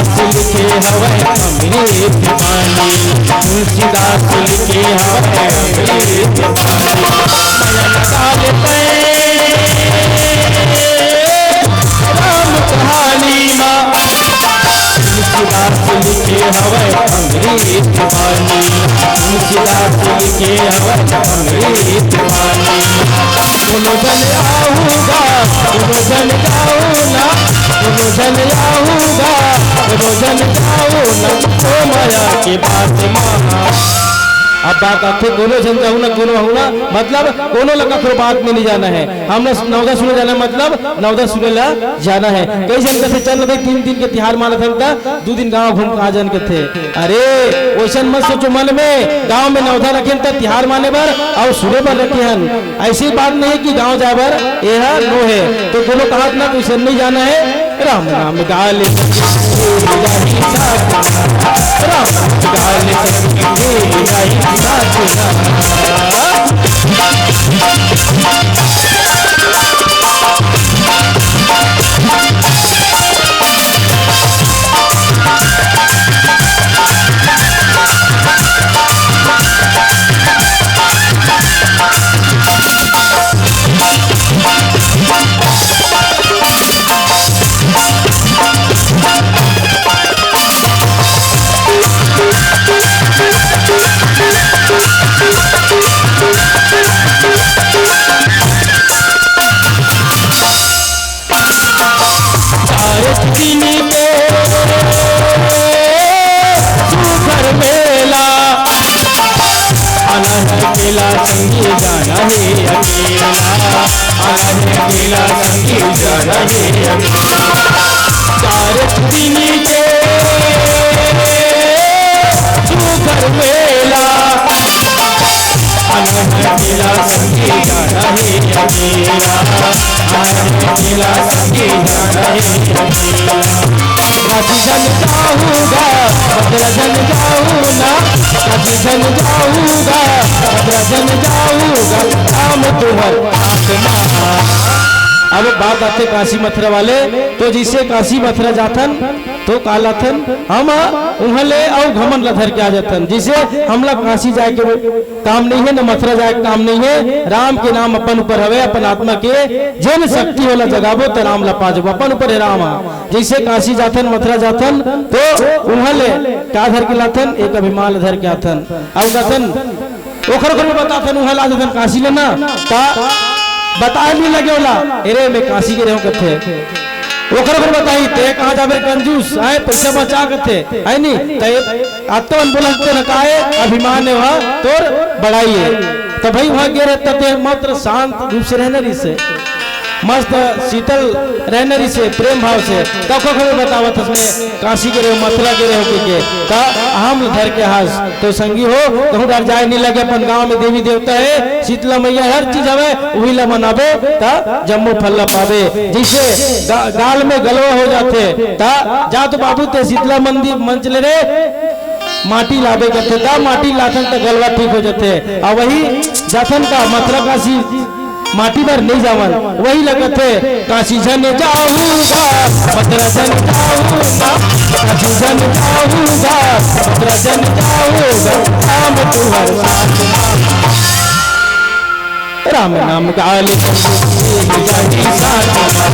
लिखे हवय अमृत बानी, तुलसीदास लिखे हवय अमृत बानी। नयन डाल पे राम कहानी मा, तुलसीदास लिखे हवय अमृत बानी, तुलसीदास लिखे हवय अमृत बानी। कोनो झन आहू गा, कोनो झन जाहू ना, कोनो झन आहू गा, कोनो झन जाहू ना, ओ मया के बात मा। अब बात आथे, कोनो झन जाहू ना, कोनो आहू ना, मतलब कोनो ला कखरो बात में नहीं जाना है। हमला नवधा सुने जाना है, मतलब नवधा सुने ला जाना है। कई झन कथे, "चल न भाई, तीन दिन के तिहार मानत हन त दू दिन गांव घूम के आ जान," कथे। अरे, वैसन मत सोचो मन में, गांव में नवधा रखे हन त तिहार माने बर अउ सुने बर रखे हन। ऐसी बात नहीं कि गांव जाए बर एहा नो है। तो कोनो कहत ना, तो इसे नहीं जाना है। राम नाम गाल संगे जाहि साथ, राम नाम गाल संगे जाहि साथ। चार दिन के सुघर मेला, आना है अकेला संगी जाना है अकेला, आना है अकेला संगी जाना है अकेला। चार दिन के सुघर मेला, आना है अकेला संगी जाना है अकेला, आना है अकेला संगी जाना है अकेला। काशी झन जाहू गा, मथुरा झन जाहू ना, काशी झन जाहू गा, मथुरा झन जाहू गा, राम तुहर आत्मा। अब बात आथे काशी मथुरा वाले, तो जैसे काशी मथुरा जाथन, तो का लाथन? हम उहाँ ले अउ घमंड ला धर के आ जाथन। जैसे हमला काशी जाए के काम नहीं है, न मथुरा जाए के काम नहीं है। राम के नाम अपन ऊपर हवे, अपन आत्मा के जेन शक्ति होला जगाबो त राम ला पा जाबो। अपन ऊपर है राम हा। जैसे काशी जाथन, मथुरा जाथन, तो उहाँ ले का धर के लाथन? एक अभिमान ला धर के आथन। अउ कथन, ओखर घर में बताथन, उहाँ ला जाथन काशी ले ना, ता बताए नहीं लगे ओला, "अरे, मैं काशी गे रहेंव," कथे। ओखर घर बताही, "ते कहाँ जाबे रे कंजूस, आए पैसा बचा," कथे, है नी? ते अतकन बोलथे न, काहे? अभिमान है वहाँ, तोर बड़ाई है। तो भाई, वहाँ गे रहे त ते मात्र शांत रूप से रहना रहिसे। मस्त शीतल रहना रहिसे, प्रेम भाव से। तब को खबर बतावत हस, मैं काशी गे रहेंव, मथुरा गे रहेंव कहिके, त हम धर के हस। तो संगी हो, कहूँ डर जाए नहीं लगे, अपन गांव में देवी देवता है, शीतला मैया हर चीज हवे, उही ला मनाबे, त जम्मो फल ला पाबे। जैसे गा-, गाल में गलवा हो जाथे, त जा तो बाबू ते शीतला मंदिर मंच ले रे, माटी लाबे करथे, त माटी लाथन त गलवा ठीक हो जाथे। अउ वही जाथन का मथुरा काशी माटी बर नहीं जावन, वही लगत है, "काशी झन जाहू गा, मथुरा झन जाहू गा, काशी झन जाहू गा, मथुरा झन जाहू गा, राम तुहर साथ मा।" राम नाम गाल संगे जाहि साथ मा,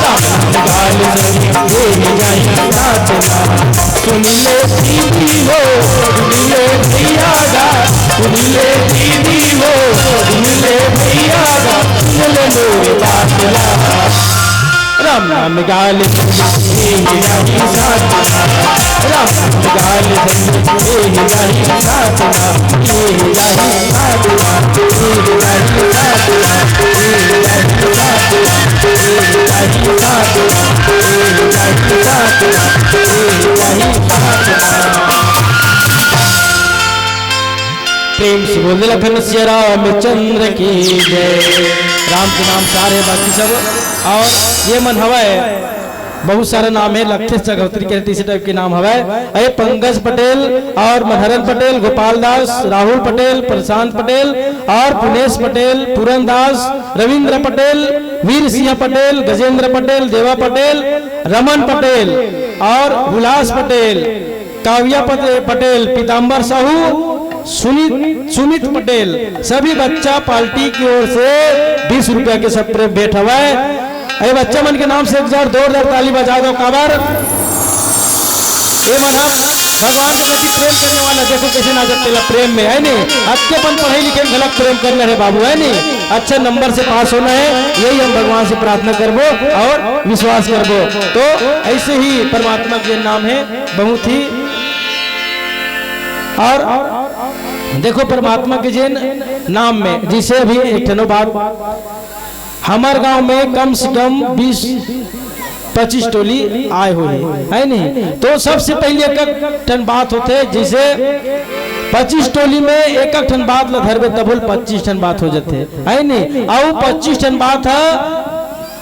राम नाम गाल संगे जाहि साथ मा। सुन ले दीदी हो, सुन ले भैया गा, सुन ले दीदी हो, सुन ले भैया गा, सुन ले मोर बात ला। राम नाम गाल संगे जाहि साथ मा, राम नाम गाल संगे जाहि साथ मा, जाहि साथ मा, जाहि साथ मा, जाहि साथ मा। प्रेम से बोल देला फिर सिया रामचंद्र की जय। राम के नाम सारे बाकी सब। और ये मन हवय बहुत सारा नाम हे, लखेस चगौत्री के इसी टाइप के नाम हवय। अरे पंकज पटेल और मनहरन पटेल, गोपाल दास, राहुल पटेल, प्रशांत पटेल और पुनेश पटेल, पूरन दास, रविंद्र पटेल, वीर सिंह पटेल, गजेंद्र पटेल, देवा पटेल, रमन पटेल और हुलास पटेल, काव्या पटे-, पटेल, पीताम्बर साहू, सुनीत, सुमित पटेल, सभी बच्चा पार्टी की ओर से बीस रुपया के सब प्रेम भेंट हवय। अरे बच्चा मन के नाम से एक जोर जोरदार ताली बजा दो, काबर ये मन ह भगवान के प्रति प्रेम करने वाला, देखो कैसे नाचत तेला प्रेम में, है नी? अतके अपन पढ़ाई लिखे में घलक प्रेम करना हे बाबू, है नी? अच्छा नंबर से पास होना हे, यही हम भगवान से प्रार्थना करबो और विश्वास करबो। तो ऐसे ही परमात्मा के नाम हे, बहुत ही। और देखो परमात्मा के जेन नाम में, जैसे अभी एक ठनो बात, हमर गांव में कम से कम बीस पच्चीस टोली आए हुए हे, है नी? तो सबसे पहले एक एक ठन बात होथे, जैसे पच्चीस टोली में एक एक ठन बात ला धरबे तब बोल पच्चीस ठन बात हो जाथे, है नी? अउ पच्चीस ठन बात ह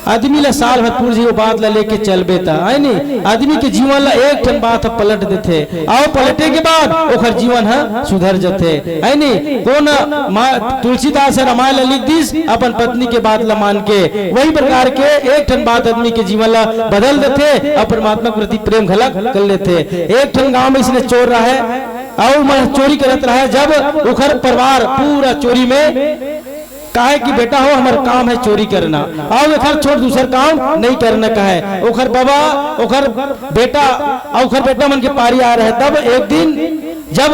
आदमी ला साल भर पूर जी वो बात ला लेके चलबे त, है नी? आदमी के जीवन ला एक ठन बात ह पलट देथे, अउ पलटे के बाद ओखर जीवन ह सुधर जथे, है नी? कोन मा-, तुलसीदास ह रामायण ला लिख दिस अपन पत्नी के बात ला मान के, वही प्रकार के एक ठन बात आदमी के जीवन ला बदल देथे अउ परमात्मा के प्रति प्रेम घलक कर लेथे। एक ठन गांव में इसने चोर रहे, अउ मन चोरी करत रहे, जब ओखर परिवार पूरा चोरी में काहे कि बेटा हो, हमर काम हे चोरी करना, अउ एखर छोड़ दूसर काम नहीं करना कहे। ओखर बाबा, ओखर बेटा, अउ ओखर बेटा मन के पारी आ रहे। तब एक दिन जब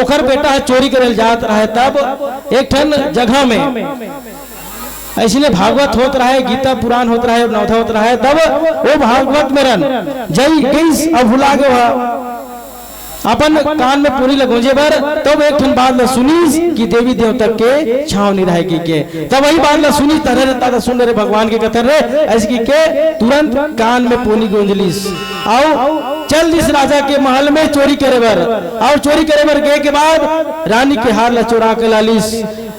ओखर बेटा ह चोरी करे ल जात रहे, तब एक ठन जगह में अइसने भागवत होत रहे, गीता पुराण होत रहे, नवधा होत रहे, तब वो भागवत में रन जई गईस, अब भुला गए वह। अपन कान में पूरी ल गूंजे बर, तब एक ठन बात ल सुनिस कि देवी देवता के छांव नहीं रहे की के। तब वही बात ल सुनिस, तरे रे दादा सुन रे भगवान के कथे रे, ऐसे की के तुरंत कान में पूरी गूंज लिस। अउ चल दिस राजा के महल में चोरी करे बर, अउ चोरी करे बर गए के बाद रानी के हार ल चोरा के लालिस।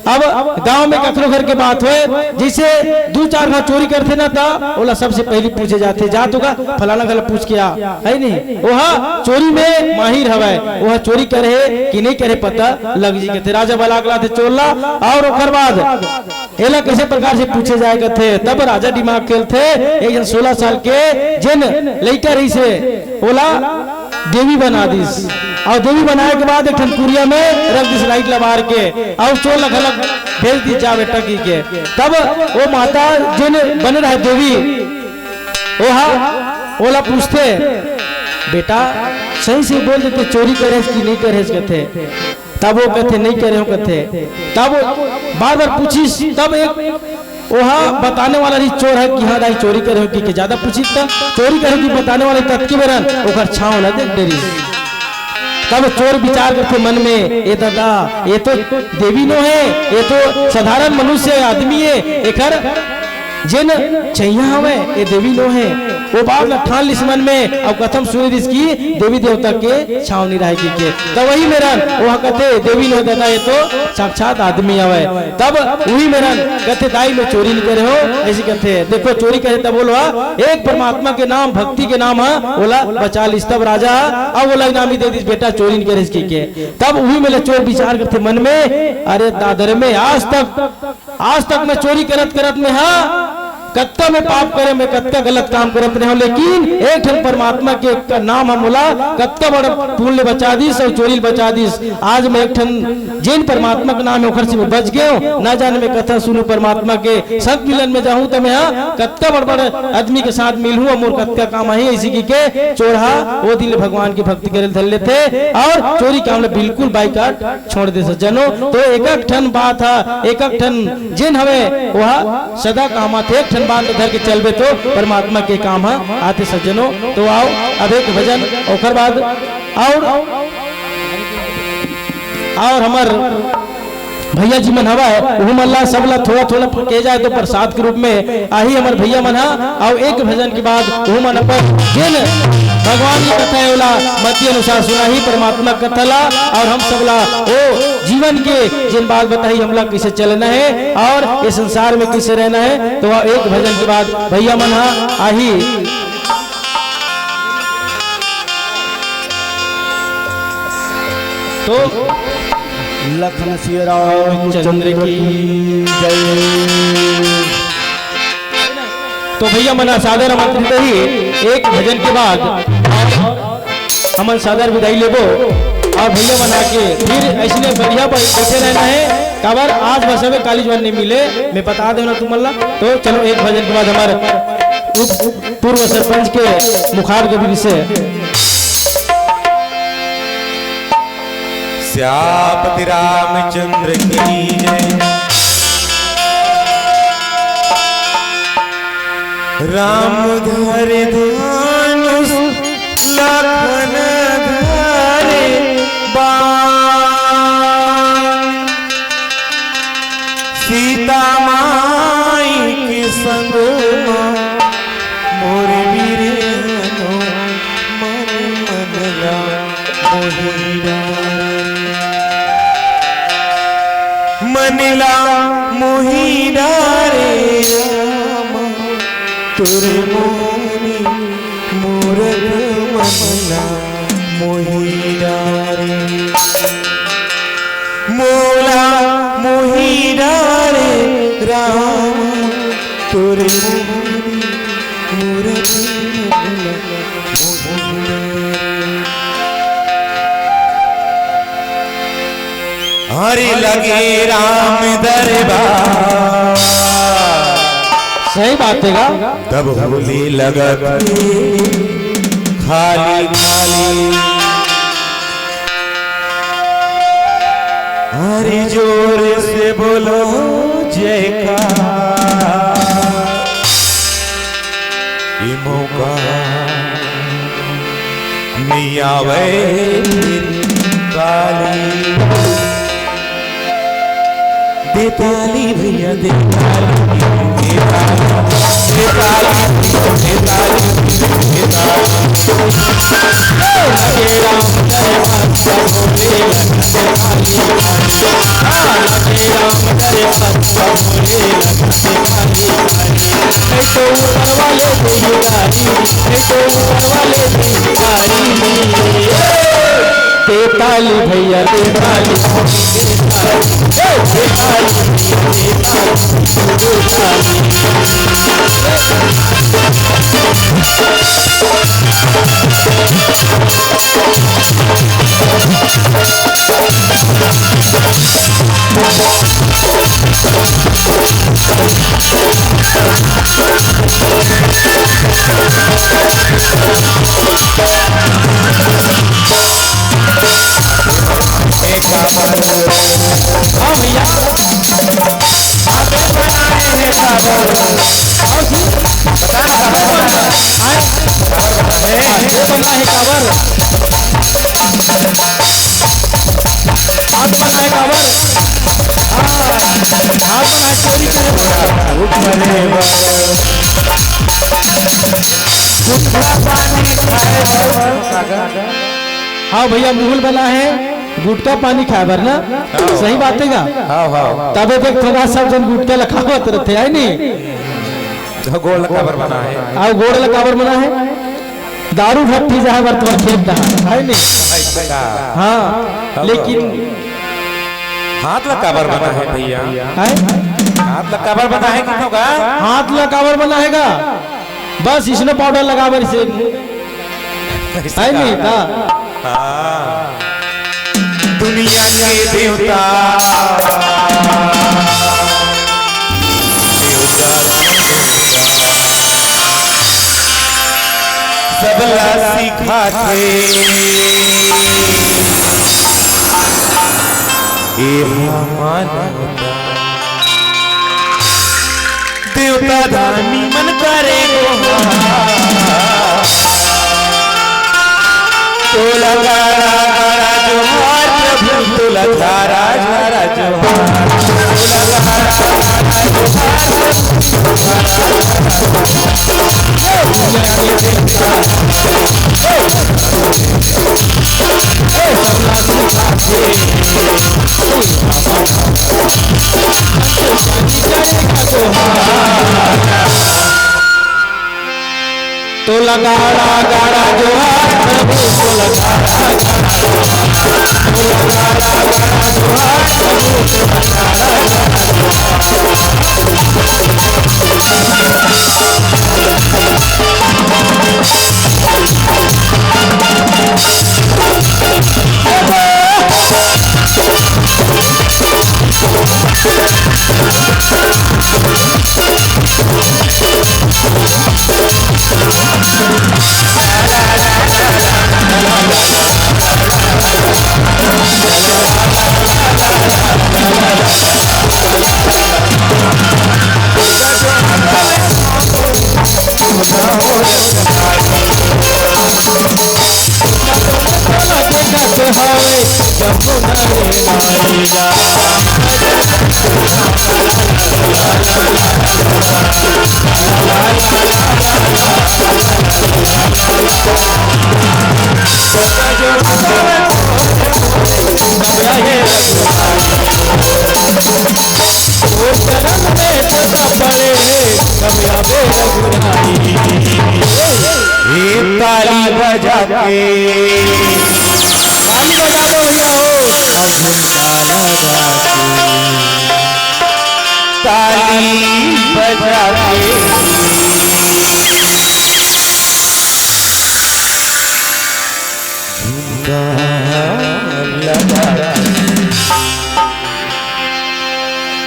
अब गांव में कखरो घर के बात होए, जैसे दू चार घाव चोरी करथे ना, त ओला सबसे पहली पूछे जाथे, "जा तो का फलाना घर ल पूछ के आ," है नहीं? ओहा चोरी में माहिर हवय, ओहा चोरी करे हे कि नहीं करे पता लग जी कथे। राजा बला के लाथे चोर ला, और ओकर बाद एला कैसे प्रकार से पूछे जाए कथे। तब राजा दिमाग खेलथे, एक जन सोलह साल के जेन लइका रहिसे, ओला देवी बना दिस। अउ देवी बनाए के बाद एक ठन कुरिया में रख दिस लाइट ला बार के, अउ चोर ला घलक भेज दिस, "जा बेटा," की के। तब वो माता जेन बने रहे देवी, ओहा ओला पूछथे, "बेटा, सही से बोल देते, चोरी करेस कि नहीं करेस?" कथे। तब वो कथे, "नहीं करे हो," कथे। तब वो बार बार पूछिस, तब एक ओहा बताने वाला रही चोर ह कि हाँ दाई चोरी करे हो कि के ज्यादा पूछिस त चोरी करे कि बताने वाला ततकी बेरन ओकर छांव ला देख डरिस। तब चोर विचार करथे मन में, "ए दादा, ये तो देवी नो हे, ये तो साधारण मनुष्य आदमी हे, एकर जेन छैया हवय, ये देवी नो हे।" वो बात ला ठान लिस मन में, अब कथम सुन दिस कि देवी देवता के छांव नहीं रहे की के। त वही मेरन ओहा कथे, "देवी नो दादा, ये तो साक्षात आदमी हवय।" तब वही मेरन कथे, "दाई, मैं चोरी नहीं करे हो," ऐसी कथे। देखो, चोरी करे तब बोलो, हा, एक परमात्मा के नाम, भक्ति के नाम, हा, ओला बचा लिस। तब राजा, अब ओला इनामी दे दिस, "बेटा, चोरी नहीं करे की के।" तब वही मेले चोर विचार करथे मन में, "अरे दादर में आज तक आज तक मैं चोरी करत करत में हा कतका मैं पाप करे, मैं कतका गलत काम करत रहे हो, लेकिन एक ठन परमात्मा के क-, नाम ह मोला कतका बड़ पुण्य बचा दिस अउ चोरी ल बचा दिस। आज मैं एक ठन जेन परमात्मा के नाम है ओखर से मैं बच गए हो। ना जाने मैं कथा सुनू परमात्मा के, सत मिलन में जाहूं त मैं हा कतका बड़ बड़ आदमी के साथ मिलहूं अउ मोर कतका काम आही।" ऐसी की के चोरहा वो दिन ले भगवान की भक्ति करे ल धर लेथे अउ चोरी काम ले बिल्कुल बाइकाट छोड़ दे सज्जनो। तो एक एक ठन बात हा, एक एक ठन जेन हवे, ओहा सदा काम आथे। एक ठन बात धर के चलबे तो परमात्मा के काम हा आथे सज्जनो। तो आओ, अब एक भजन, ओकर बाद और, और हमर भैया जी मन हवय, उहू मन ला सब ला थोड़ा थोड़ा के जाए तो प्रसाद के रूप में आही हमर भैया मन हा। अउ एक भजन के बाद उहू मन अपन जेन भगवान की कथा है ओला मति अनुसार सुनाही, परमात्मा कथा ला, अउ हम सब ला ओ जीवन के जेन बात बताही, हमला कैसे चलना है अउ ये संसार में कैसे रहना है। तो एक भजन के बाद भैया मन हा आही। तो लखन सिया रामचंद्र की जय। तो भैया मन सादर आमंत्रित ही एक भजन के बाद हमन सादर विदाई लेबो और भैया मन आके फिर ऐसने बढ़िया बै-, बैठे रहना है। काबर आज बस हमें काली जवान नहीं मिले, मैं बता देना तुमन ला। तो चलो एक भजन के बाद हमारे उप, उप, पूर्व सरपंच के मुखार के बीच से श्यापति रामचंद्र की जय। राम धरे धनुष लखन धरे बाण। सीता माई के संग मा मोर वीर हनुमान मन ला मोही डारे। मन ला मोही डारे राम तोर मोहनी मूरत मन ला मोही डारे। मोला मोही डारे राम तोर मोहनी मूरत मन ला मोही डारे। अरे लगे राम दरबार। सही बात है गा। तब होली लगत खाली खाली। अरे जोर से बोलो जयकार। ये मौका नहीं आवे फिर काली। दे ताली भैया, दे ताली, दे ताली, दे ताली, दे ताली, दे ताली। हे लगे राम दरबार सब बोले लगे ताली, ताली। हाँ, लगे राम दरबार सब बोले लगे ताली, ताली। हे तो ऊपर वाले दे गारी, हे तो ऊपर वाले दे गारी। तेताली भैया, तेताली। ए, तेताली भैया, तेताली। हाँ भैया, आप लोग बनाए हैं काबर? आओ जी, बता, बता, बता। आए? ये बना है काबर? आप बना है काबर? हाँ, आप बना चोरी करे। हाँ भैया, मुहुल बना है। गुटखा पानी खाए बर ना? हाँ। सही बात है का? हाँ, हाँ। तबे देख थोड़ा सब जन गुटखा ल खावत रथे, है नी? तो गोड़ ल काबर बना है? अउ गोड़ ल काबर बना है? दारू भट्टी जाए बर तोर खेत डहार, है नी? ऐसा का? हाँ, तब लेकिन हाथ ल काबर बना है भैया? है? हाथ ल काबर बना है कितनों का? हाथ ल काबर बना है का? बस snow powder लगा बर से। है नहीं था? हाँ। दुनिया के देवता, देवता, सबला सिखाथे। ए मानवता। देवता दानी मन करे गोहार। तोला गाड़ा गाड़ा जोहार प्रभु, तोला झारा झारा जोहार। तोला गाड़ा गाड़ा जोहार प्रभु, झारा झारा जोहार। तोला गाड़ा गाड़ा जोहार प्रभु, तोला गाड़ा गाड़ा जोहार। ताली बजा के, ताली बजा दो भैया हो। ताली बजा के।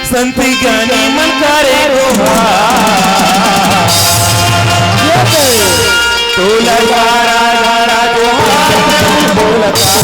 संत ज्ञानी मन करे दोहा। तोला तारा तारा दोहा, तोला तारा तारा दोहा।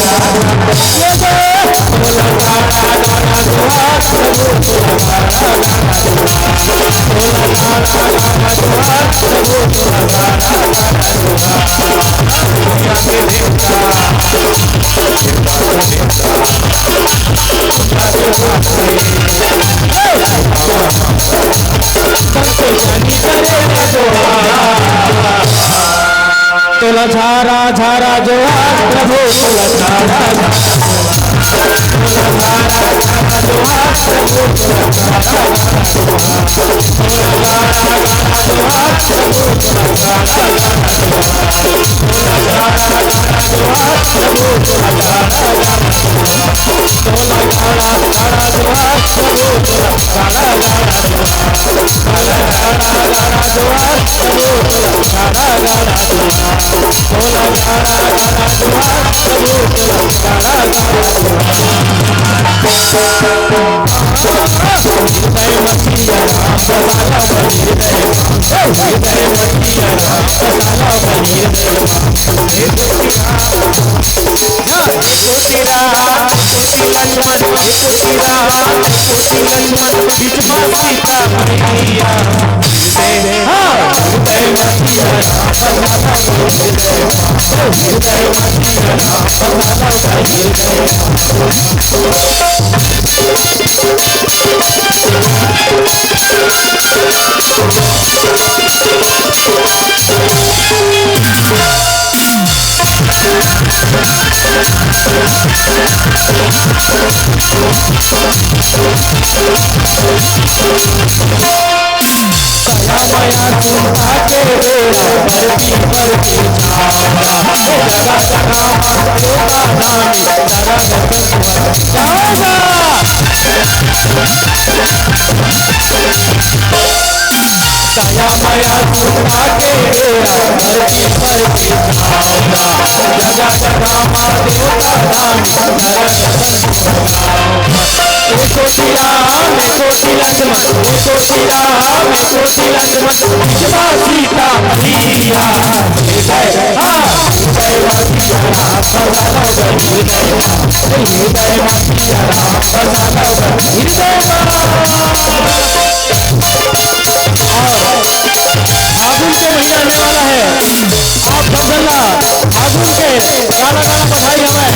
तोला झारा झारा जोहार प्रभु, तोला झारा झारा जोहार प्रभु, तोला झारा झारा जोहार प्रभु, तोला झारा झारा जोहार प्रभु, तोला झारा झारा जोहार प्रभु, तोला झारा झारा जोहार प्रभु, तोला झारा झारा जोहार प्रभु, तोला झारा झारा जोहार प्रभु, तोला झारा झारा जोहार। फागुन के महीना आने वाला है, आप सब झन ला फागुन के गाना गाना बधाई हवय।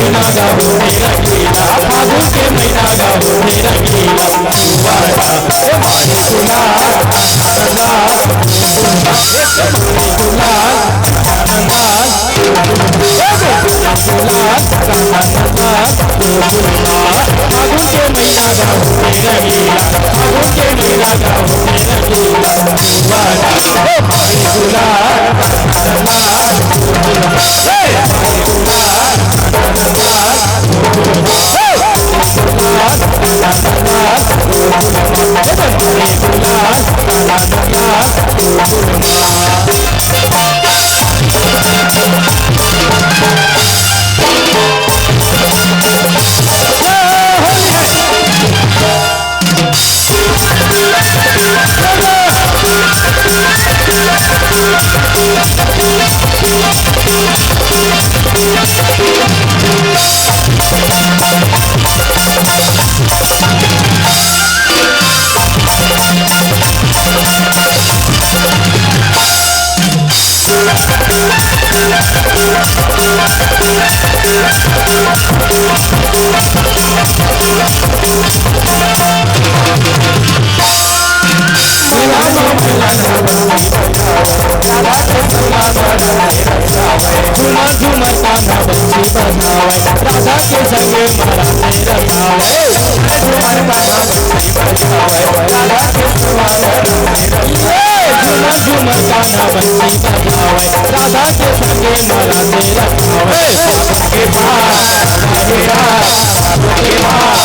महीना गा हो मेरा गीला, फागुन के महीना गा हो मेरा गीला। बाजा ए मारे गुलाल, गुलाल, ए मारे गुलाल, गुलाल, ए मारे गुलाल, गुलाल। फागुन के महीना गा हो मेरा गीला, फागुन के महीना गा हो मेरा गीला। बाजा ए मारे गुलाल, गुलाल, ए मारे गुलाल।